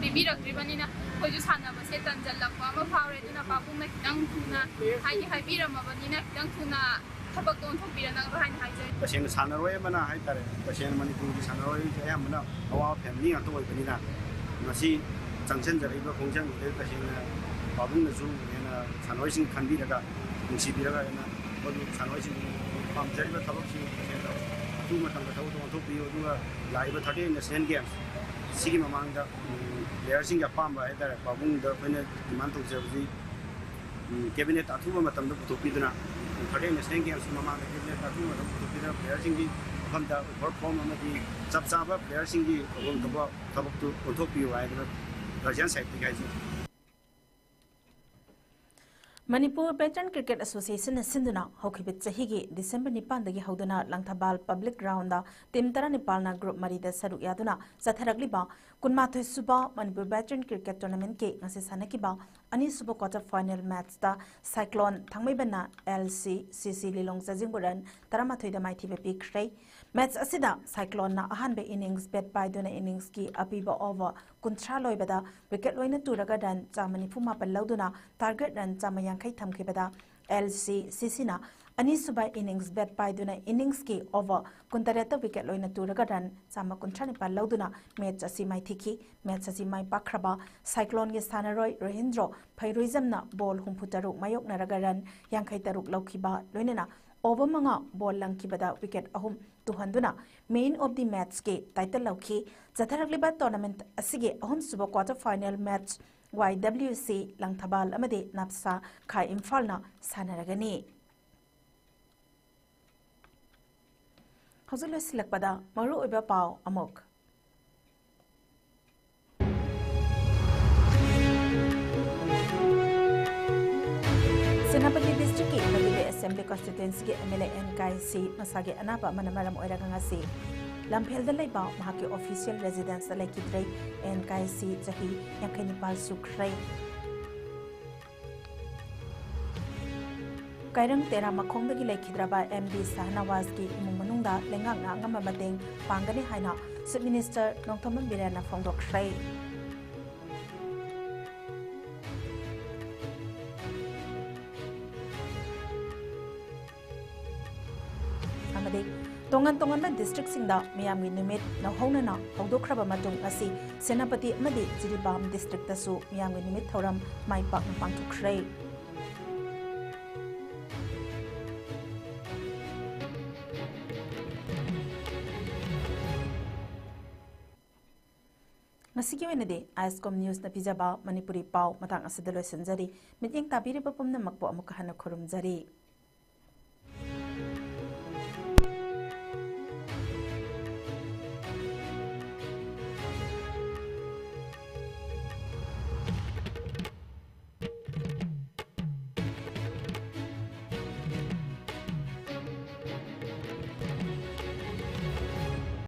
ꯄꯤꯕꯤꯔꯛꯇ꯭ꯔꯤꯕꯅꯤꯅ ꯑꯩꯈꯣꯏꯁꯨ ꯁꯥꯟꯅꯕꯁꯦ ꯇꯟꯖꯜꯂꯛꯄ ꯑꯃ ꯐꯥꯎꯔꯦ꯫ ꯑꯗꯨꯅ ꯄꯥꯕꯨꯡꯅ ꯈꯤꯇꯪ ꯊꯨꯅ, ꯍꯥꯏꯗꯤ ꯍꯥꯏꯕꯤꯔꯝꯃꯕꯅꯤꯅ ꯈꯤꯇꯪ ꯊꯨꯅ ꯊꯕꯛꯇꯣ ꯑꯣꯟꯊꯣꯛꯄꯤꯔꯅꯕ ꯍꯥꯏꯅ ꯍꯥꯏꯖꯔꯤ꯫ ꯇꯁꯦꯡꯅ ꯁꯥꯟꯅꯔꯣꯏ ꯑꯃꯅ ꯍꯥꯏꯇꯥꯔꯦ, ꯇꯁꯦꯡꯅ ꯃꯅꯤꯄꯨꯔꯒꯤ ꯁꯥꯟꯅꯔꯣꯏꯁꯦ ꯑꯌꯥꯝꯕꯅ ꯑꯋꯥꯕ ꯐꯦꯃꯤꯂꯤ ꯉꯥꯛꯇ ꯑꯣꯏꯕꯅꯤꯅ, ꯉꯁꯤ ꯆꯪꯁꯤꯟꯖꯔꯛꯏꯕ ꯈꯣꯡꯖꯪꯁꯤꯗ ꯇꯁꯦꯡꯅ ꯄꯥꯕꯨꯡꯅꯁꯨ ꯍꯦꯟꯅ ꯁꯥꯟꯅꯔꯣꯏꯁꯤꯡ ꯈꯟꯕꯤꯔꯒ, ꯅꯨꯡꯁꯤꯕꯤꯔꯒ ꯍꯦꯟꯅ ꯑꯩꯈꯣꯏꯕꯨ ꯁꯥꯟꯅꯔꯣꯏꯁꯤꯡ ꯄꯥꯝꯖꯔꯤꯕ ꯊꯕꯛꯁꯤꯡ ꯇꯁꯦꯡꯅ ꯑꯊꯨꯕ ꯃꯇꯝꯗ ꯊꯕꯛꯇꯣ ꯑꯣꯟꯊꯣꯛꯄꯤꯌꯨ꯫ ꯑꯗꯨꯒ ꯂꯥꯛꯏꯕ ꯊꯥꯔꯇꯤ ꯅꯦꯁꯅꯦꯜ ꯒꯦꯝꯁ ꯁꯤꯒꯤ ꯃꯃꯥꯡꯗ, ꯎꯝ, ꯄ꯭ꯂꯦꯌꯔꯁꯤꯡꯒꯤ ꯑꯄꯥꯝꯕ ꯍꯥꯏꯇꯥꯔꯦ, ꯄꯥꯕꯨꯡꯗ ꯑꯩꯈꯣꯏꯅ ꯗꯤꯃꯥꯟ ꯇꯧꯖꯕꯁꯤ, ꯎꯝ, ꯀꯦꯕꯤꯅꯦꯠ ꯑꯊꯨꯕ ꯃꯇꯝꯗ ꯄꯨꯊꯣꯛꯄꯤꯗꯨꯅ, ꯎꯝ, ꯊꯥꯔꯇꯤ ꯅꯦꯁꯅꯦꯜ ꯒꯦꯝꯁꯀꯤ ꯃꯃꯥꯡꯗ ꯀꯦꯕꯤꯅꯦꯠ ꯑꯊꯨꯕ ꯃꯇꯝꯗ ꯄꯨꯊꯣꯛꯄꯤꯗꯨꯅ ꯄ꯭ꯂꯦꯌꯔꯁꯤꯡꯒꯤ ꯃꯐꯝꯗ ꯑꯣꯐꯔ ꯐꯣꯝ ꯑꯃꯗꯤ ꯆꯞ ꯆꯥꯕ ꯄ꯭ꯂꯦꯌꯔꯁꯤꯡꯒꯤ ꯇꯧꯐꯝ ꯊꯣꯛꯄ ꯊꯕꯛꯇꯨ ꯑꯣꯟꯊꯣꯛꯄꯤꯌꯨ ꯍꯥꯏꯗꯅ ꯒꯥꯔꯖꯤꯌꯥꯟ ꯁꯥꯏꯠꯇꯒꯤ ꯍꯥꯏꯖꯔꯤ꯫ ꯃꯅꯤꯄꯨꯔ ꯚꯦꯇꯔꯟ ꯀ꯭ꯔꯤꯀꯦꯠ ꯑꯦꯁꯣꯁꯤꯌꯦꯁꯟꯅ ꯁꯤꯟꯗꯨꯅ ꯍꯧꯈꯤꯕ ꯆꯍꯤꯒꯤ ꯗꯤꯁꯦꯝꯕꯔ ꯅꯤꯄꯥꯟꯗꯒꯤ ꯍꯧꯗꯨꯅ ꯂꯪꯊꯕꯥꯜ ꯄꯕ꯭ꯂꯤꯛ ꯒ꯭ꯔꯥꯎꯟꯗ ꯇꯤꯝ ꯇꯔꯥꯅꯤꯄꯥꯜꯅ ꯒ꯭ꯔꯨꯞ ꯃꯔꯤꯗ ꯁꯔꯨꯛ ꯌꯥꯗꯨꯅ ꯆꯠꯊꯔꯛꯂꯤꯕ ꯀꯨꯟꯃꯥꯊꯣꯏ ꯁꯨꯕ ꯃꯅꯤꯄꯨꯔ ꯚꯦꯇꯔꯟ ꯀ꯭ꯔꯤꯀꯦꯠ ꯇꯣꯔꯅꯥꯃꯦꯟꯠꯀꯤ ꯉꯁꯤ ꯁꯥꯟꯅꯈꯤꯕ ꯑꯅꯤꯁꯨꯕ ꯀ꯭ꯋꯥꯇꯔ ꯐꯥꯏꯅꯦꯜ ꯃꯦꯠꯆꯇ ꯁꯥꯏꯀ꯭ꯂꯣꯟ ꯊꯥꯡꯃꯩꯕꯟꯅ ꯑꯦꯜ ꯁꯤ ꯁꯤ ꯁꯤ ꯂꯤꯂꯣꯡ ꯆꯥꯖꯤꯡꯕꯨ ꯔꯟ ꯇꯔꯥꯃꯥꯊꯣꯏꯗ ꯃꯥꯏꯊꯤꯕ ꯄꯤꯈ꯭ꯔꯦ꯫ ꯃꯦꯠꯆ ꯑꯁꯤꯗ ꯁꯥꯏꯀ꯭ꯂꯣꯟꯅ ꯑꯍꯥꯟꯕ ꯏꯅꯤꯡꯁ ꯕꯦꯠ ꯄꯥꯏꯗꯨꯅ ꯏꯅꯤꯡꯁꯀꯤ ꯑꯄꯤꯕ ꯑꯣꯚꯔ ꯀꯨꯟꯊ꯭ꯔꯥ ꯂꯣꯏꯕꯗ ꯋꯤꯀꯦꯠ ꯂꯣꯏꯅ ꯇꯨꯔꯒ ꯔꯟ ꯆꯥꯝꯃ ꯅꯤꯐꯨ ꯃꯥꯄꯟ ꯂꯧꯗꯨꯅ ꯇꯥꯔꯒꯦꯠ ꯔꯟ ꯆꯥꯝꯃ ꯌꯥꯡꯈꯩ ꯊꯝꯈꯤꯕꯗ, ꯑꯦꯜ ꯁꯤ ꯁꯤ ꯁꯤꯅ ꯑꯅꯤꯁꯨꯕ ꯏꯅꯤꯡꯁ ꯕꯦꯠ ꯄꯥꯏꯗꯨꯅ ꯏꯅꯤꯡꯁꯀꯤ ꯑꯣꯚꯔ ꯀꯨꯟꯇꯔꯦꯠꯇ ꯋꯤꯀꯦꯠ ꯂꯣꯏꯅ ꯇꯨꯔꯒ ꯔꯟ ꯆꯥꯝꯃ ꯀꯨꯟꯊ꯭ꯔꯥ ꯅꯤꯄꯥꯟ ꯂꯧꯗꯨꯅ ꯃꯦꯠꯆ ꯑꯁꯤ ꯃꯥꯏꯊꯤꯈꯤ꯫ ꯃꯦꯠꯆ ꯑꯁꯤ ꯃꯥꯏ ꯄꯥꯛꯈ꯭ꯔꯕ ꯁꯥꯏꯀ꯭ꯂꯣꯟꯒꯤ ꯁꯥꯟꯅꯔꯣꯏ ꯔꯣꯍꯤꯟꯗ꯭ꯔꯣ ꯐꯩꯔꯨꯏꯖꯝꯅ ꯕꯣꯜ ꯍꯨꯝꯐꯨ ꯇꯔꯨꯛ ꯃꯥꯌꯣꯛꯅꯔꯒ ꯔꯟ ꯌꯥꯡꯈꯩ ꯇꯔꯨꯛ ꯂꯧꯈꯤꯕ ꯂꯣꯏꯅꯅ ꯑꯣꯚꯔ ꯃꯉꯥ ꯕꯣꯜ ꯂꯪꯈꯤꯕꯗ ꯋꯤꯀꯦꯠ ꯑꯍꯨꯝ ꯇꯨꯍꯟꯗꯨꯅ ꯃꯦꯟ ꯑꯣꯐ ꯗꯤ ꯃꯦꯠꯆꯀꯤ ꯇꯥꯏꯇꯜ ꯂꯧꯈꯤ꯫ ꯆꯠꯊꯔꯛꯂꯤꯕ ꯇꯣꯔꯅꯥꯃꯦꯟꯠ ꯑꯁꯤꯒꯤ ꯑꯍꯨꯝꯁꯨꯕ ꯀ꯭ꯋꯥꯇꯔ ꯐꯥꯏꯅꯦꯜ ꯃꯦꯠꯆ ꯋꯥꯏ ꯗꯕ꯭ꯂꯤꯎ ꯁꯤ ꯂꯪꯊꯕꯥꯜ ꯑꯃꯗꯤ ꯅꯥꯞꯁꯥ ꯈꯥ ꯏꯝꯐꯥꯜꯅ ꯁꯥꯟꯅꯔꯒꯅꯤ꯫ ꯍꯧꯖꯤꯛ ꯂꯣꯏꯁꯤꯜꯂꯛꯄꯗ ꯃꯔꯨꯑꯣꯏꯕ ꯄꯥꯎ ꯑꯃꯨꯛ꯫ ꯁꯦꯅꯥꯄꯇꯤ ꯗꯤꯁꯇ꯭ꯔꯤꯛꯀꯤ ꯅꯕꯤꯂꯦ ꯑꯦꯁꯦꯝꯕ꯭ꯂꯤ ꯀꯟꯁꯇꯤꯇ꯭ꯋꯦꯟꯁꯤꯒꯤ M L A N Kaisii ꯃꯁꯥꯒꯤ ꯑꯅꯥꯕ ꯑꯃꯅ ꯃꯔꯝ ꯑꯣꯏꯔꯒ ꯉꯁꯤ ꯂꯝꯐꯦꯜꯗ ꯂꯩꯕ ꯃꯍꯥꯛꯀꯤ ꯑꯣꯐꯤꯁꯤꯌꯦꯜ ꯔꯦꯁꯤꯗꯦꯟꯁꯇ ꯂꯩꯈꯤꯗ꯭ꯔꯦ꯫ ꯑꯦꯟ ꯀꯥꯏꯁꯤ ꯆꯍꯤ ꯌꯥꯡꯈꯩ ꯅꯤꯄꯥꯜ ꯁꯨꯈ꯭ꯔꯦ꯫ ꯀꯥꯏꯔꯪ ꯇꯦꯔꯥ ꯃꯈꯣꯡꯗꯒꯤ ꯂꯩꯈꯤꯗ꯭ꯔꯕ ꯑꯦꯝ ꯗꯤ ꯁꯍꯅꯋꯥꯖꯀꯤ ꯏꯃꯨꯡ ꯃꯅꯨꯡꯗ ꯂꯩꯉꯥꯛꯅ ꯑꯉꯝꯕ ꯃꯇꯦꯡ ꯄꯥꯡꯒꯅꯤ ꯍꯥꯏꯅ ꯆꯤꯐ ꯃꯤꯅꯤꯁꯇꯔ ꯅꯣꯡꯊꯣꯝꯕꯝ ꯕꯤꯔꯦꯟꯅ ꯐꯣꯡꯗꯣꯛꯈ꯭ꯔꯦ꯫ ꯇꯣꯉꯥꯟ ꯇꯣꯉꯥꯟꯕ ꯗꯤꯁꯇ꯭ꯔꯤꯛꯁꯤꯡꯗ ꯃꯤꯌꯥꯝꯒꯤ ꯅꯨꯃꯤꯠ ꯅꯧꯍꯧꯅꯅ ꯍꯧꯗꯣꯛꯈ꯭ꯔꯕ ꯃꯇꯨꯡ ꯉꯁꯤ ꯁꯦꯅꯥꯄꯇꯤ ꯑꯃꯗꯤ ꯖꯤꯔꯤꯕꯥꯝ ꯗꯤꯁꯇ꯭ꯔꯤꯛꯇꯁꯨ ꯃꯤꯌꯥꯝꯒꯤ ꯅꯨꯃꯤꯠ ꯊꯧꯔꯝ ꯃꯥꯏ ꯄꯥꯛꯅ ꯄꯥꯡꯊꯣꯛꯈ꯭ꯔꯦ꯫ ꯉꯁꯤꯒꯤ ꯑꯣꯏꯅꯗꯤ ꯑꯥꯏꯁꯀꯣꯝ ꯅ꯭ꯌꯨꯁꯅ ꯄꯤꯖꯕ ꯃꯅꯤꯄꯨꯔꯤ ꯄꯥꯎ ꯃꯇꯥꯡ ꯑꯁꯤꯗ ꯂꯣꯏꯁꯤꯟꯖꯔꯤ꯫ ꯃꯤꯠꯌꯦꯡ ꯇꯥꯕꯤꯔꯤꯕ ꯄꯨꯝꯅꯃꯛꯄꯨ ꯑꯃꯨꯛꯀ ꯍꯟꯅ ꯈꯨꯔꯨꯝꯖꯔꯤ꯫